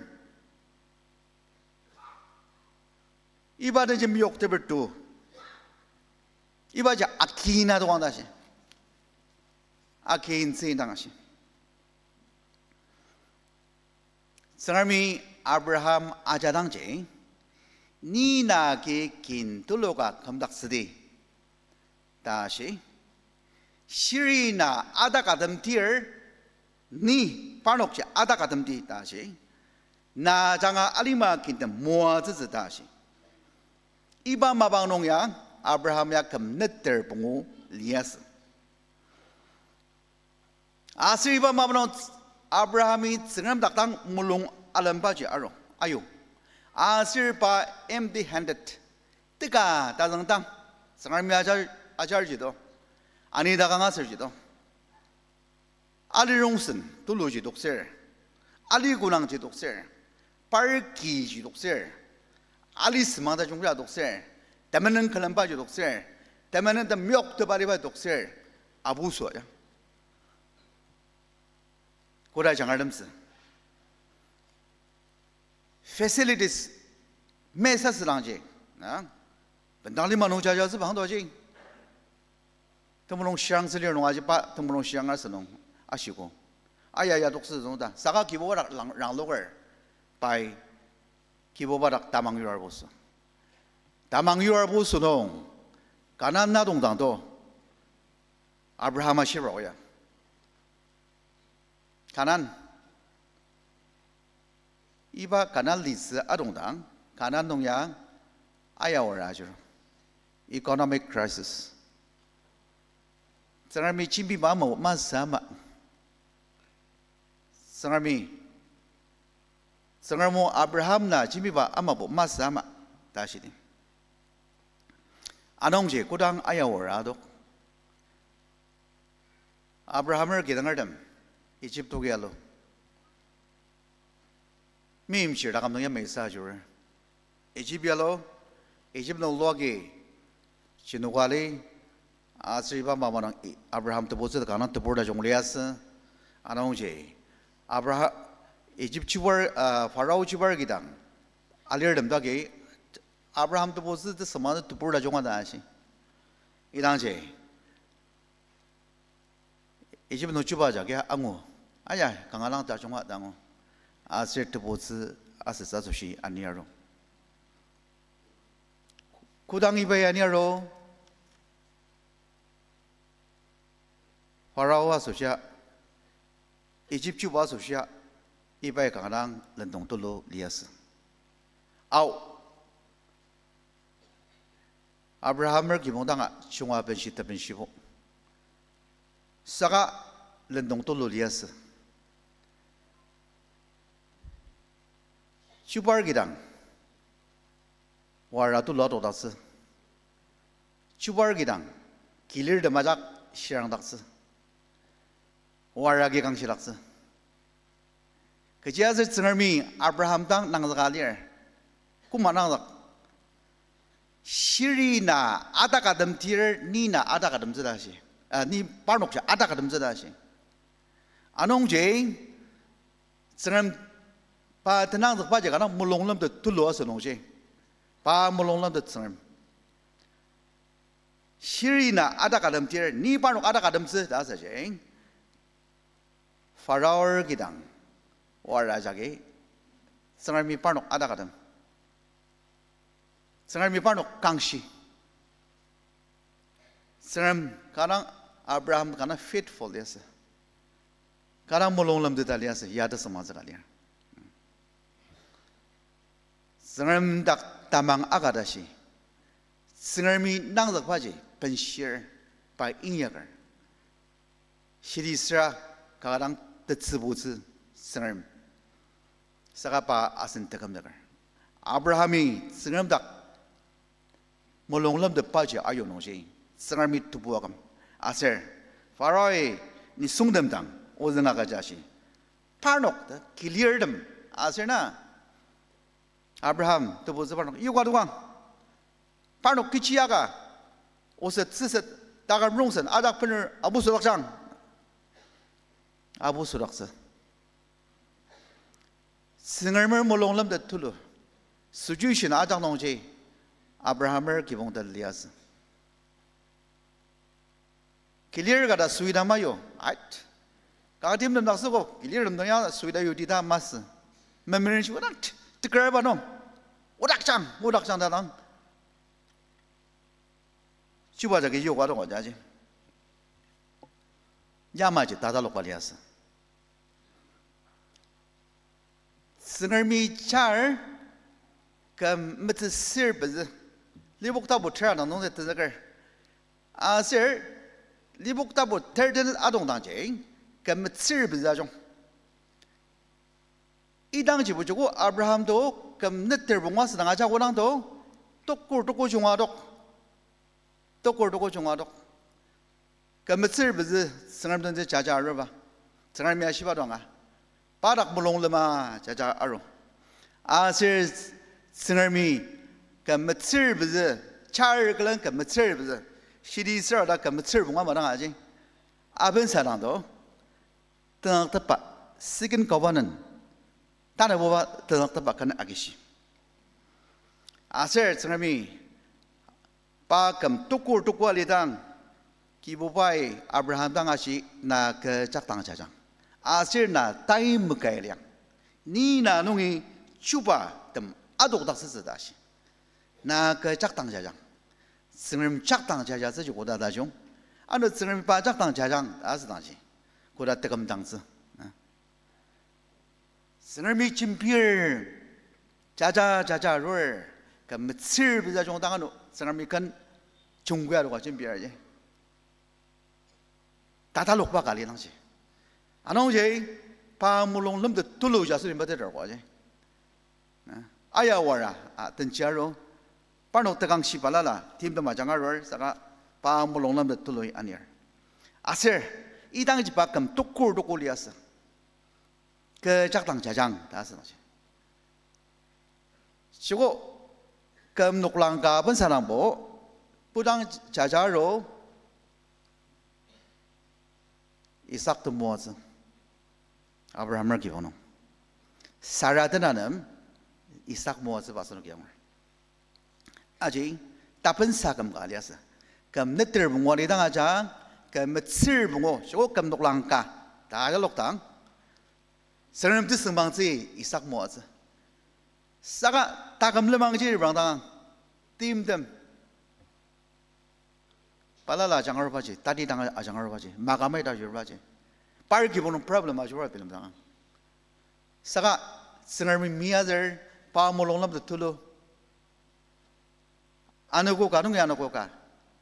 Iba den ji meyokteper to. Ibaji akin adoang ta shi. Akin tsü indang ashi. Tsüngremi Abraham ajadangji, ni na agi kin tuluka kümdaktsüdi, ta shi. Shiri na adak atemtir, ni parnokji adak atemti, ta shi. Na ajanga alima kintem moatsütsü, ta shi. Iba mapang nung ya Abraham ya küm neter pungu liasü. Aser iba mapang nung Abrahami Tsüngrem dak dang mulung alembaji aru, ayu. Aser pa empty handed. Teka tazüngdang. Tsüngremi ajar, ajarji to. Ani dak angaserji to. Ali rongsen tuluji dokser. Ali kunangji dokser. Par kiji dokser. Ali semang tajungja dokser. Temenen külembaji dokser. Temenen temyok tebaliba dokser. Abu sua ya. Koda jangar lemtsü. Facilities mesa südangji, na? Bendang lima nung jaja sübang doji. Temulung shirang sülir nung aji pa, temulung shirang asü nung ashiko. Aya ya toksü zung ta, saka Kibuba dak lang, rangloker, pai, Kibuba dak tamang yuar bosu. Tamang yuar bosu nung, Kanan na dongdang to, Abraham ashirok ya. Kanan. Iba Kanan litsü adongdang, Kanan nung ya ayawara ajur. Economic crisis. Tsüngremi jembiba ama masü ama. Tsüngremi, Tsüngrem o Abraham na jembiba amabo masü ama ta shidi. Anungji kodang ayawara adok. Abrahamer kidangertem Egypt toki alu. Meimchir taküm nung yamai sa ajur. Egypt yalo, Egypt nung luagi, chinukali, aser iba mapang nung I-, Abraham tebutsü kanga nung tebur tajung liasü, anungji, Abraha-, Egypt chibar, ah, Pharaoh chibar kidang, alirtem dagi, Abraham tebutsü tesema tebur tajung ada ashi. Idangji, Egypt nung chuba jagi angu. Aya, kanga dang tajunga ta angu. Aser tebutsü asütsü asoshi ani aru. Kodang ibai ani aru, Pharaoh asoshia, Egypt chuba asoshia, ibai kanga dang lendong tulu liasü. Ao, Abrahamer kibong danga junga benshi tebenshibo. Saka lendong tulu liasü. Chubar kidang, wara tulu adokdaktsü. Chubar kidang, kilir temajak shirangdaktsü. Wara agi kangshidaktsü. Kechiaser Tsüngremi Abraham dang nangzüka lir. Koma nangzük. Shiri na atakatemtir, ni na atakatemtsü ta shi. Ah, ni parnokji atakatemtsü ta shi. Anungji, Tsüngrem pa tenangzükbaji kanga mulung lemtet tulu asü nungji. Pa mulung lemtet Tsüngrem. Shiri na atakatemtir, ni parnok atakatemtsü ta asüji. Pharaoh kidang, wara jagi, Tsüngremi parnok atakatem. Tsüngremi parnok kangshi. Tsüngrem kanga, Abraham kanga faithful liasü. Kanga mulung lemteta liasü, ya tesüngmangtsüka lir. Tsüngrem dak tamang aka tashi. Tsüngremi nangzükbaji benshir, pa inyaker. Shidi süra kanga dang tetsübutsü Tsüngrem. Saka pa asen tekümzüker. Abrahami Tsüngrem dak mulung lemtetbaji ayonungji, Tsüngremi tebu aküm. Aser, Pharaoh-i nisungtem dang ozüng agüja shi. Parnok ta kilirtem. Aser na, Abraham tebutsü parnok yoka dokang. Parnok kechi aka, oset tsüset, taküm rongsen, ajak bener, abu südakjang. Abu südaktsü. Tsüngremer mulung lemtet tulu, situation ajak nungji, Abrahamer kibong ta liasü. Kilir kata suida mayo, ait. Kanga timtem dak süko, kilir temdong ya suida yudi ta masü. Memerenshi odak, tekerba nung. Odakjang, odakjang ta dang. Chuba jagi yoka dong jaji. Yamaji tatalokba liasü. Tsüngremi char küm metsüsür pezü. Lipok tapu ter ana nungji tenzüker. Aser, Lipok tapu ter tenet adongdangji, küm metsür pezü ajung. Idangjibo joko Abraham to küm neter punga südang aja kodang to, tokur toko junga adok. Tokur toko junga adok. Küm metsür pezü Tsüngrem tenji jaja aruba. Tsüngremi ashiba donga. Padak mulung lema jaja aru. Aser Tsüngremi küm metsür pezü, char külen küm metsür pezü, shidi süra ta küm metsür punga madang aji. Aben sadang to, tenzüktepa, second covenant, tanabuba tenzüktepa ken agishi. Aser Tsüngremi pa küm tokur toko alidang, Kibubai Abraham dang ashi na kü jakdang jajang. Aser na tai makai liang. Ni na nungi chuba tem adokdaktsütsü ta ashi. Na kü jakdang jajang. Tsüngrem jakdang jajatsüji koda tajung. Ano Tsüngrem pa jakdang jajang ta asüdangji koda tekümdangtsü. Tsüngremi jembir, jaja, jaja arur, küm metsür pezü ajung dang ano Tsüngremi ken jungkui adoka jembir aji. Tatalokba ka lidangji. Anungji, pa mulung lemtet tulu ji aser limba teter ko aji. Aya wara, a, tenji aru, parnok tekangshi balala, timtem ajanga arur, saka pa mulung lemtet tulu anir. Aser, idangji pa küm tokur toko liasü. Kü jakdang jajang ta asüdangji. Joko küm noklang ka bensarangbo, podang jaja aru, Isak temoatsü. Abrahamer kibong nung, Sara tenanem Isak moatsüba asenok yangur. Aji, tapensa küm ka liasü. Küm neter pungu alidang ajang, küm metsür pungu, joko küm noklang ka ta ajalokdang, Tsüngrem tesüngmangtsü Isak moatsü. Saka taküm lenmangji reprangdang, timtem balala ajanga arubaji, tati dang ajanga arubaji, makamai ta yurbaji, par kibong nung problem ajurba bilemdang. Saka Tsüngremi miazür, pa mulung lemtet tulu, Anogo ka nungi anogo ka,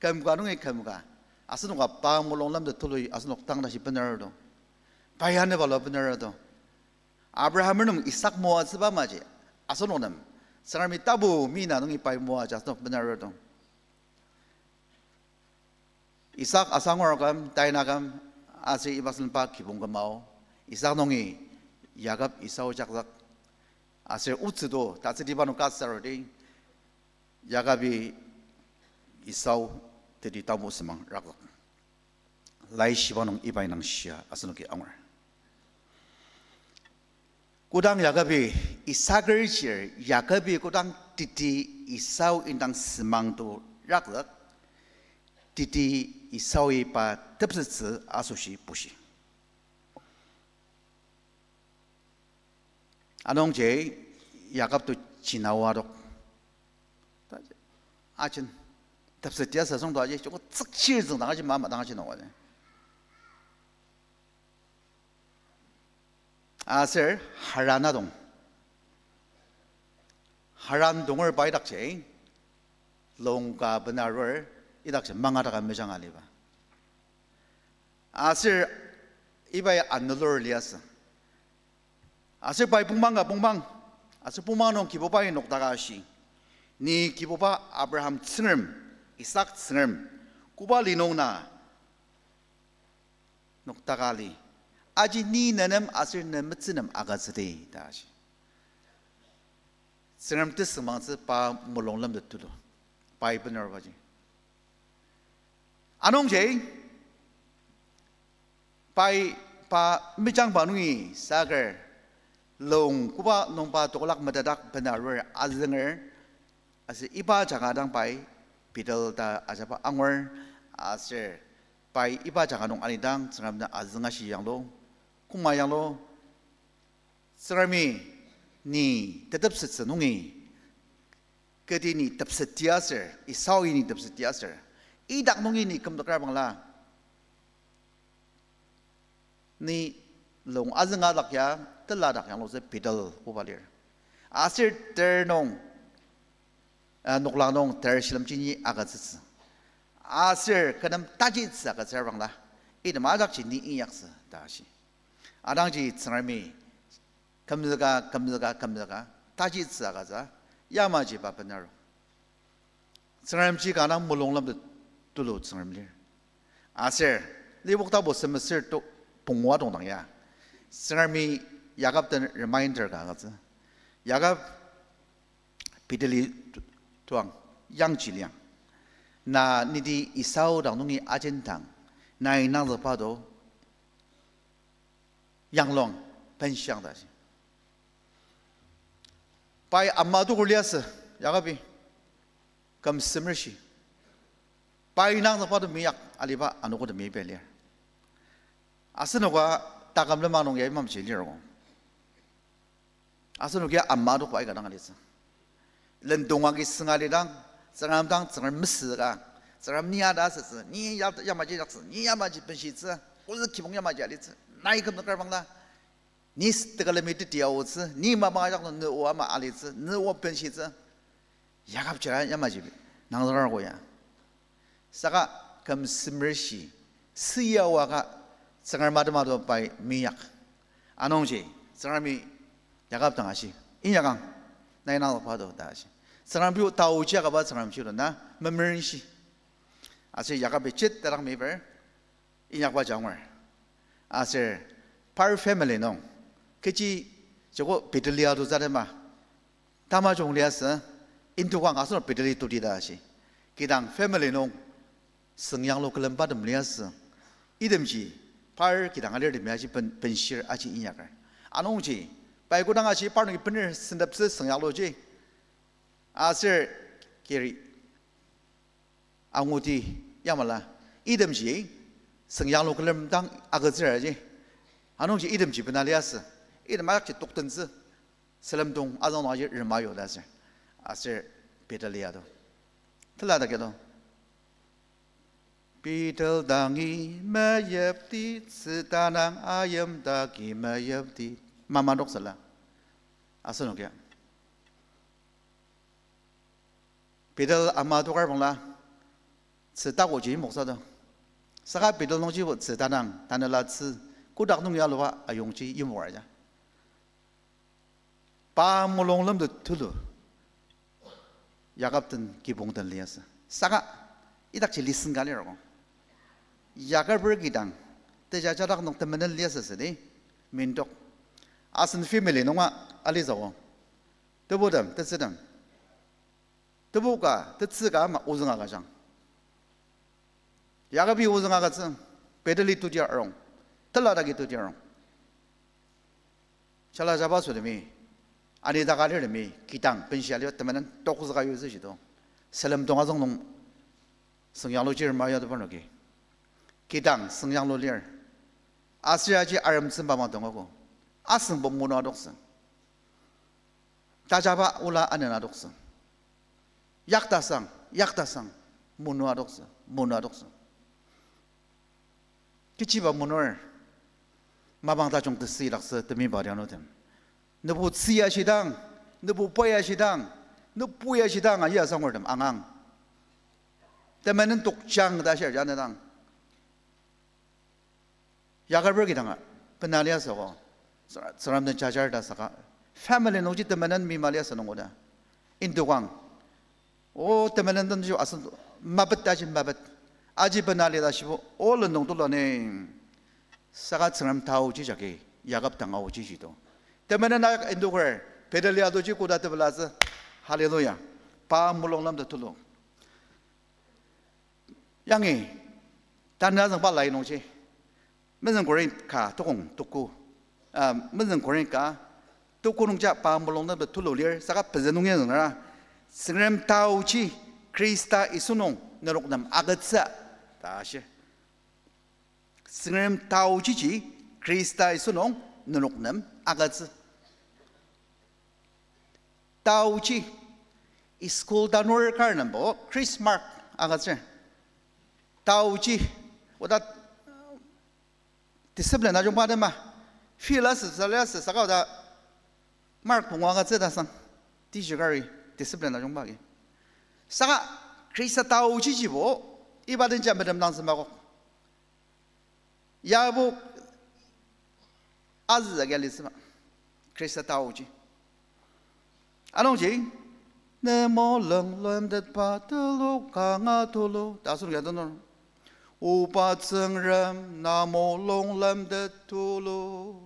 küm ka nungi küm ka, asenoka pa mulung lemtet tulu asenok tang tashi bener to. Pai anepalo bener to. Abraham nung Isak moatsüba maji, asenok nem Tsüngremi tapu mina nungi pai moaji asenok bener to. Isak asangur aküm, tain aküm, aser iba sülen pa kibong küma o. Isak nungi Yakob Esau jakzük. Aser otsü to, tatsütiba nung ka sarudi, Yakobi Esau teti tamu semang rakzük. Laishiba nung iba indang shia asenoki angur. Kodang Yakobi Isaker chir, Yakobi kodang teti Esau indang semang to rakzük, teti Esaoi pa tepsettsü asoshi bushi. Anungji Yakob to jinawa adok. Ajin, tepsettsü asüngdang aji, joko tsükchir züngdang aji, mama dang aji nung aji. Aser Haran adong. Haran adonger pa idakji, lung ka bena arur, idakji mangataka mejang aliba. Aser ibai anelur liasü. Aser pai pongmang ka pongmang. Aser pongmang nung Kibubai nokdaka ashi, ni Kibuba Abraham Tsüngrem, Isak Tsüngrem, koba li nung na nokdaka li? Aji ni nenem aser ne metsü nem agütsüdi ta ashi. Tsüngrem tesüngmangtsü pa mulung lemtet tulu, pai bener baji. Anungji, pai pa mejangba nungi saker, lung koba nungba tokolak metedak bena arur azünger, aser iba jaka dang pai Bethel ta ajaba angur, aser pai iba jaka nung alidang Tsüngrem na azünga shi yanglu, koma yanglu, Tsüngremi ni tetepsettsü nungi, keti ni tepsettsü aser, Esaoi ni tepsettsü aser, idak nungi ni kümdakar bangla, ni lung azünga dak ya, tela dak yanglutsü Bethel koba lir. Aser ter nung, eh, noklang nung ter shilemji ni agütsütsü. Aser kü nem tajitsü agütsür bangla, item ajakji ni inyaktsü ta ashi. Adangji Tsüngremi kümzüka, kümzüka, kümzüka, tajitsü agütsü, yamaji pa benaru. Tsüngremji kanga mulung lemtet tulu Tsüngrem lir. Aser, Lipok tapu semesür to pungu adongdang ya, Tsüngremi Yakob den reminder ka agütsü. Yakob, Betheli tu-, tuang, yangji liang. Na nidi Esau dang nungi ajendang, nai nangzükba to yangluang, benshiang ta shi. Pai ama tukur liasü, Yakobi, küm semer shi. Pai nangzükba to miyak aliba anogo to mipe lir. Asenoka taküm lenmang nung ya imamji lir ko. Asenoki ama adokba aika dang alitsü. Lendong agi sünga lidang, Tsüngrem dang, Tsüngrem mesüka, Tsüngrem ni ada asütsü, ni ya-, yamaji daktsü, ni yamaji benshitsü, ozü kibong yamaji alitsü, nai kümzüker bangla, ni s-, tekülemi teti aotsü, ni mapa ajak nü o ama alitsü, nü o benshitsü. Yakob jira yamaji nangzüker ko ya. Saka küm semer shi, süyawa ka Tsüngrem atema to pai miyak. Anungji, Tsüngremi Yakob dang ashi, inyakang, nai nangzükba to ta ashi. Tsüngrem pio taoji akaba Tsüngrem shilo na, memerenshi. Aser Yakobi jet tadang meper, inyakba janger. Aser par family nung, kechi joko Betheli atu zatema, tamajung liasü, indokang asenok Betheli toti ta ashi. Kidang family nung, sengyanglu külembatem liasü. Itemji, par kidang alirtemi aji ben-, benshir aji inyaker. Anungji, pai kodang ashi parnoki bener senteptsü sengyangluji. Aser keri anguti yamala, itemji sengyanglu külemdang agütsür aji. Anungji itemji bena liasü. Item ajakji toktentsü. Selemdong azüngdong aji rema yo ta aser. Aser Betheli atu. Tela ta keto. Bethel dangi meyipdi, tsütanang ayim dagi meyipdi. Mama doksala. Asenokia. Pedal ama tokar bangla, tzü takoji moksa do. Saka pedal nungjibo tzü tanang, tanela tzü, kotak nung ya aluba ayongji yimokar ja. Pa mulung lemtet tulu, Yakob den kibong den liasü. Saka, idakji listen ka lir ko. Yakob-er kidang, tejajadak nung temenen liasü südi, mintok. Asen family nunga alitsü ko. Tebutem, tetsütem. Tebu ka, tetsü ka ama ozüng agüjang. Yakobi ozüng agütsü, pedali tuti arung, tela dagi tuti arung. Shala jaba sütemi, ani daka lirtemi, kidang benshia liba temenen tokzüka yutsü shido. Salem tong azüng nung, süngyanglu chir ma ya tepa noki. Kidang süngyanglu lir. Aser aji aremtsü mapang tongogo. Asüngbo monu adoktsü. Tajaba ola anen adoktsü. Yaktasang, yaktasang, monu adoktsü, monu adoktsü. Kechiba monur, mapang tajung tesüidaktsü temiba dianutem. Nübu tzü ya shidang, nübu pa ya shidang, nübu ya shidang aji asangurtem angang. Temenen tokjang ta shir janedang. Yakob-er kidanga, bena liasü ko, Tsüngrem den jajar ta saka, family nungji temenen mima liasü nungoda. Indokang, o temenen den ji asen mapet taji mapet. Aji bena li ta shibo, o lendong tulu ni. Saka Tsüngrem taoji jagi, Yakob dang aoji jido. Temenen a indoker, pedali atoji koda tepelatsü. Hallelujah. Pa mulung lemtet tulu. Yangi, tanü azüngba lai nungji, mezüng Korinth ka tokong tuku, ah, mezüng Korinth ka tuku nungja pa mulung lemtet tulu lir, saka pezü nung ya züngra, Tsüngrem taoji Khrista Yisu nung nenok nem agütsü, ta shi. Tsüngrem taojiji Khrista Yisu nung nenok nem agütsü. Taoji, school tanur kar nembo Christmas agütsür. Taoji, oda discipline ajungba tema, feel asü, sali asü, saka oda mark pungu agütsü ta sang, teacher kari discipline ajungba agi. Saka Khrista taojijibo, iba denja medem dang sembakok. Yabo azü agi alitsüba. Khrista taoji. Anungji, ne mulung lemtetba tulu kanga tulu, ta asenok ya tenur. Oba Tsüngrem na mulung lemtet tulu.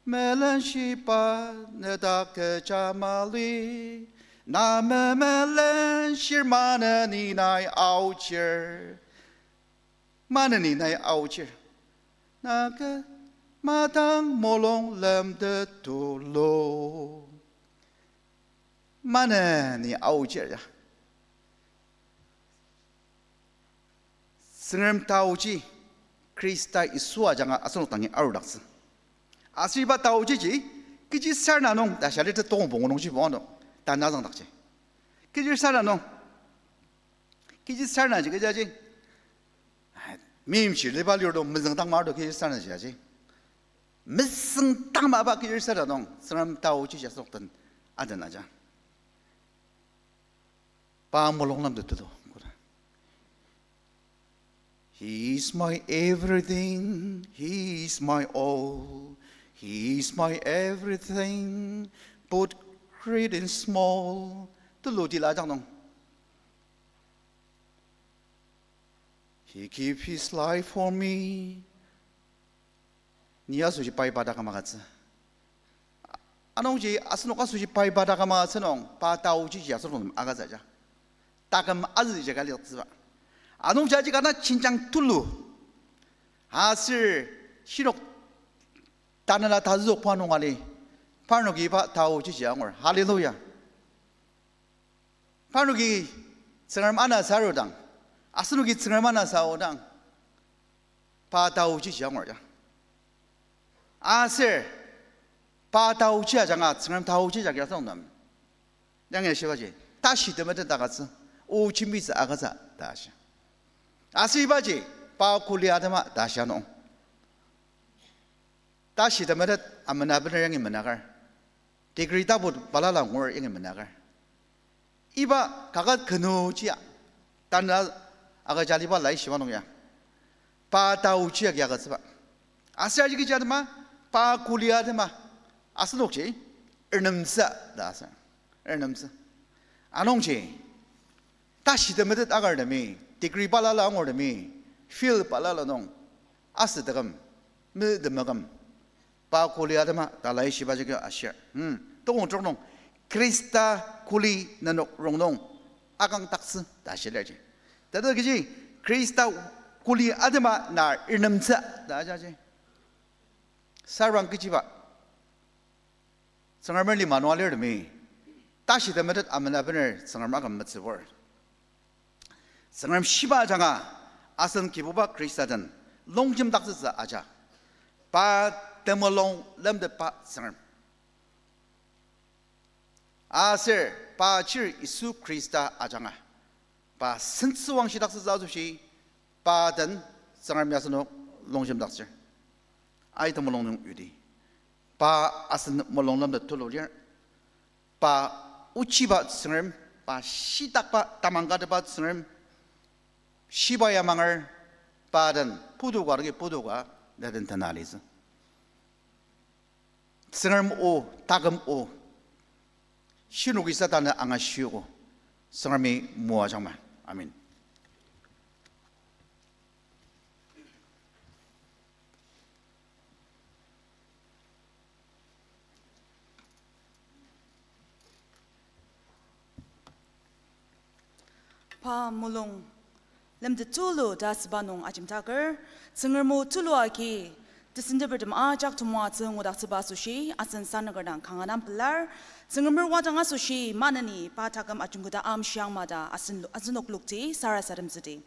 Melenshiba ne dak kecha mali, na memelenshir maneni nai aochir. Maneni nai aochir. Na kü madang mulung lemtet tulu. Maneni aochir ya. Tsüngrem taoji, Khrista Yisu ajanga asenok dangi arudaktsü. Aser iba taojiji, kechi sarena nung ta shia lir te tongpong nungji bongo, tanü azüngdakji. Kechi sarena nung. Kechi sarenaji kechi aji. Meimchir liba lir to mezüng tang mar to kechi sarenaji aji. Mezüng tang maba kechi sarena nung, Tsüngrem taoji asenok den aden aja. Pa mulung lemtet tulu, koda. He is my everything, He is my all, He is my everything, both great and small. Tulu tila ajak nung. He give his life for me. Ni asoshi pai pa taküm agütsü. Anungji asenok asoshi pai pa taküm agütsü nung, pa taojiji asenok nem agütsü ja. Taküm azüji ka liaktsüba. Anungji aji kana jenjang tulu. Aser shinok tanela tazüokba nung ali, parnoki pa taojiji angur. Hallelujah. Parnoki Tsüngrem anasa arudang, asenoki Tsüngrem anasa aodang, pa taojiji angur ya. Aser, pa taoji ajanga Tsüngrem taoji jagi asüngdang. Yangi shibaji, tashi temeten takütsü, o jembitsü agütsü ta shi. Aser ibaji, pa kuli atema ta shi anung. Tashi temetet amena bener yangi menakar. Degree tapu balala ngur yangi menakar. Iba kaket kenujia, tanü agüja aliba laishiba nung ya, pa taoji agi agütsüba. Aser aji kechi atema, pa kuli atema, asenokji ernemtsü ta asü. Ernemtsü. Anungji, tashi temetet agartemi, degree balala angurtemi, fail balala nung, asü taküm, me temeküm, pa kuli atema ta laishiba jagi ashir. Hmm, tokong trok nung, Khrista kuli nenok rongnung akangdaktsü ta shilaji. Tata kechi, Khrista kuli atema na ernemtsü ta ajaji. Sarang kechiba, Tsüngrem lima nung alirtemi, tashi temetet amena bener Tsüngrem aküm metsübur. Tsüngrem shiba ajanga, asen Kibuba Khrista den longjemdaktsütsü aja. Pa temulung lemtetba Tsüngrem. Aser pa chir Yisu Khrista ajanga, pa sentsüwangshidaktsütsü asoshi, pa den Tsüngremi asenok longjemdaktsür. Ai temulung nung yudi, pa asen mulung lemtet tulu lir. Pa ochiba Tsüngrem, pa shitakba tamang katepa Tsüngrem, shiba yamanger, pa den putu ka ragi putu ka, ta den tena alitsü. Tsüngrem o, taküm o, shinoki Satan-i angashiogo, Tsüngremi moajangma. Amen. Pa mulung lemtet tulu ta asüba nung ajemdaker, Tsüngrem o tulu agi tesentepertem ajak temoatsü ngudaktsüba asoshi asen sanüker dang kanga dang pelar. Tsüngremer wadang asoshi maneni pa taküm ajungketa amshiang ma ta asen, asenok lokti sarasademtsüdi.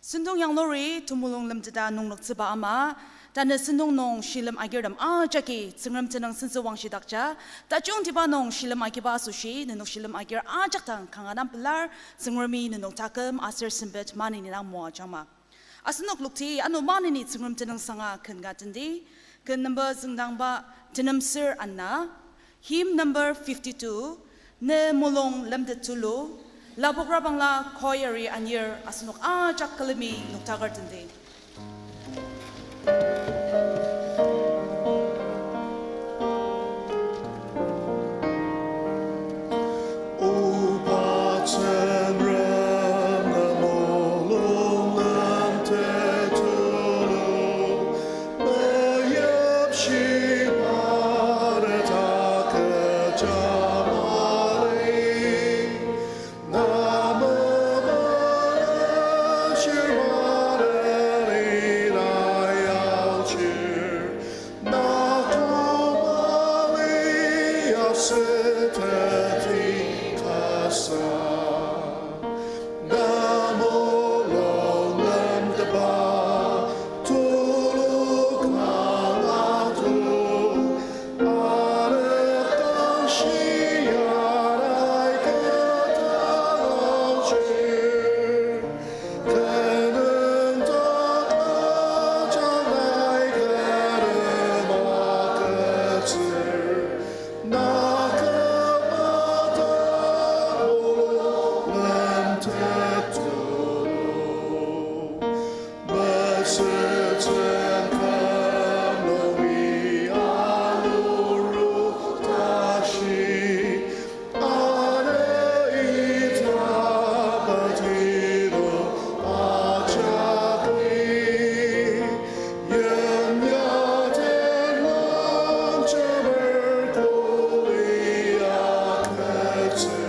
Sentong yanglur temulung lemteta nungnüktsüba ama, tanü sentong nung shilem agirtem ajaki Tsüngrem tenüng sentsüwangshidakja, tajungtiba nung shilem agiba asoshi nenok shilem agir ajak dang kanga dang pelar. Tsüngremi nenok taküm aser sempet maneni dang moajangma. Asenok lokti ano maneni Tsüngrem tenüngsanga ken ka tendi, ken number züngdangba tenem ser ana, hymn number fifty-two, Ne mulung lemtet tulu, Lapok Rabangla choir-i anir asenok ajak külemi noktaker tendi. Oba Tsüngrem, ne mulung lemtet tulu, meyipshiba ne ta kecha mali. Na mepishir maneni na yaochir, na tongmali aser teti kasa. Na mulung lemtetba tulu kanga tulu, arep dang shia nai ketdang aochir. Tenüng takba ajak nai kü nem agütsür, na kümdakba mulung lemtet tulu. Mesütsü küm nungi aluru tashi, ane ita patilu ajaki, yimya tenüng longjemer kuli agütsür.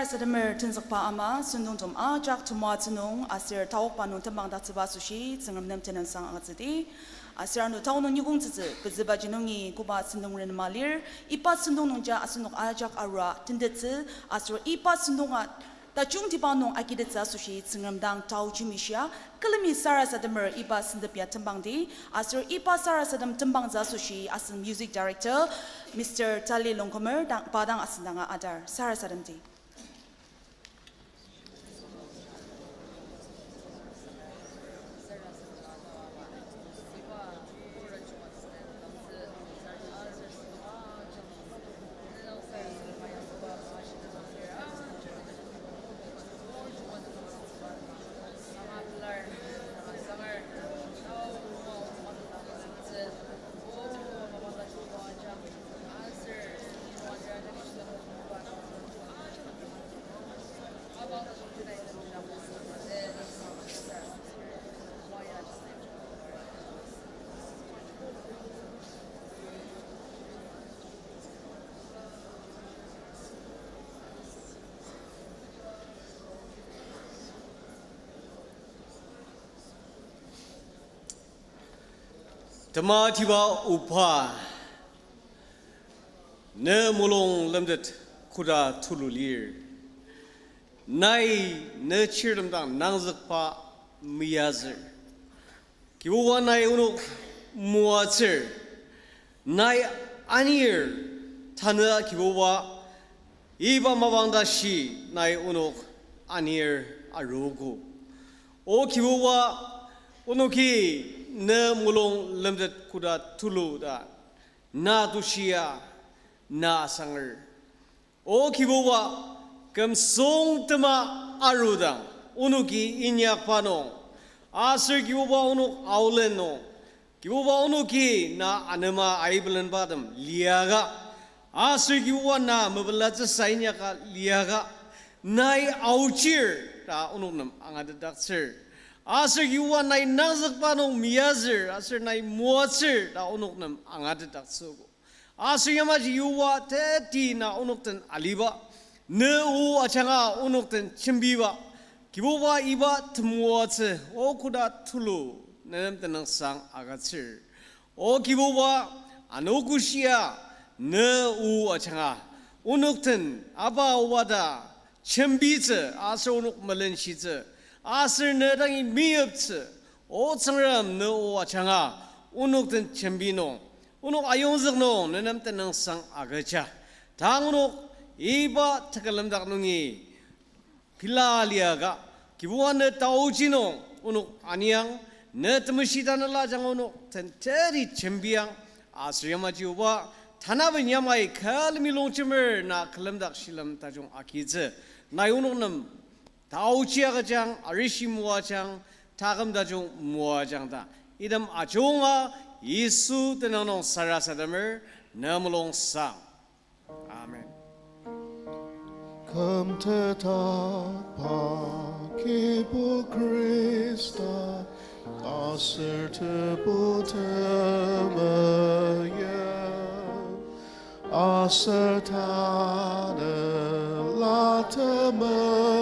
Sarasademer tenzükba ama, sentongtem ajak temoatsü nung aser taokba nung tembangdaktsüba asoshi Tsüngrem nem tenüngsang agütsüdi. Aser ano tao nung nikongtsütsü, pezübaji nungi koba sentong renema lir, iba sentong nungja asenok ajak arua tentettsü, aser iba sentonga tajungtiba nung agitettsü asoshi Tsüngrem dang tao jemishia, külemi sarasademer iba sentep ya tembangdi, aser iba sarasadem tembangtsü asoshi asen music director, Mister Tali Longkumer dang, pa dang asen danga adar sarasademdi. Tematiba Oba, ne mulung lemtet koda tulu lir. Nai ne chirtem dang nangzükba meyazür. Kibuba nai onok moatsür. Nai anir tanü Kibuba iba mapang tashi nai onok anir arogo. O Kibuba, onoki ne mulung lemtet koda tulu ta na tushia na asanger. O Kibuba, kümsüng tema arudang onoki inyakba nung, aser Kibuba onok aolen nung, Kibuba onoki na anema aibelenbatem liaka, aser Kibuba na mepelatsüsa inyaka liaka, nai aochir ta onok nem angatetdaktsür. Aser Kibuba nai nangzükba nung meyazür, aser nai moatsür ta onok nem angatetdaktsüogo. Aser yamaji Kibuba teti na onok den aliba, ne o ajanga onok den jembiba, Kibuba iba temoatsü o koda tulu nenem tenüngsang agütsür. O Kibuba, anogoshia ne o ajanga onok den aba oba ta jembitsü aser onok melenshitsü, aser ne dangi meyiptsü, O Tsüngrem ne o ajanga onok den jembi nung, onok ayongzük nung nenem tenüngsang agüja. Tang onok iba tekülemdak nungi pela liaka, Kibuba ne taoji nung onok aniang, ne temeshi tanela ajanga onok tenteri jembiang, aser yamaji Oba, tanaben yamai külemi longjemer na külemdak shilem tajung agitsü, nai onok nem taochi agüjang, arishi moajang, taküm tajung moajang ta. Item ajunga Yisu tenüng nung sarasademer, ne mulungsang. Amen. Kümtetba Kibu Khrista, aser Tebu temeim, aser tanela temeim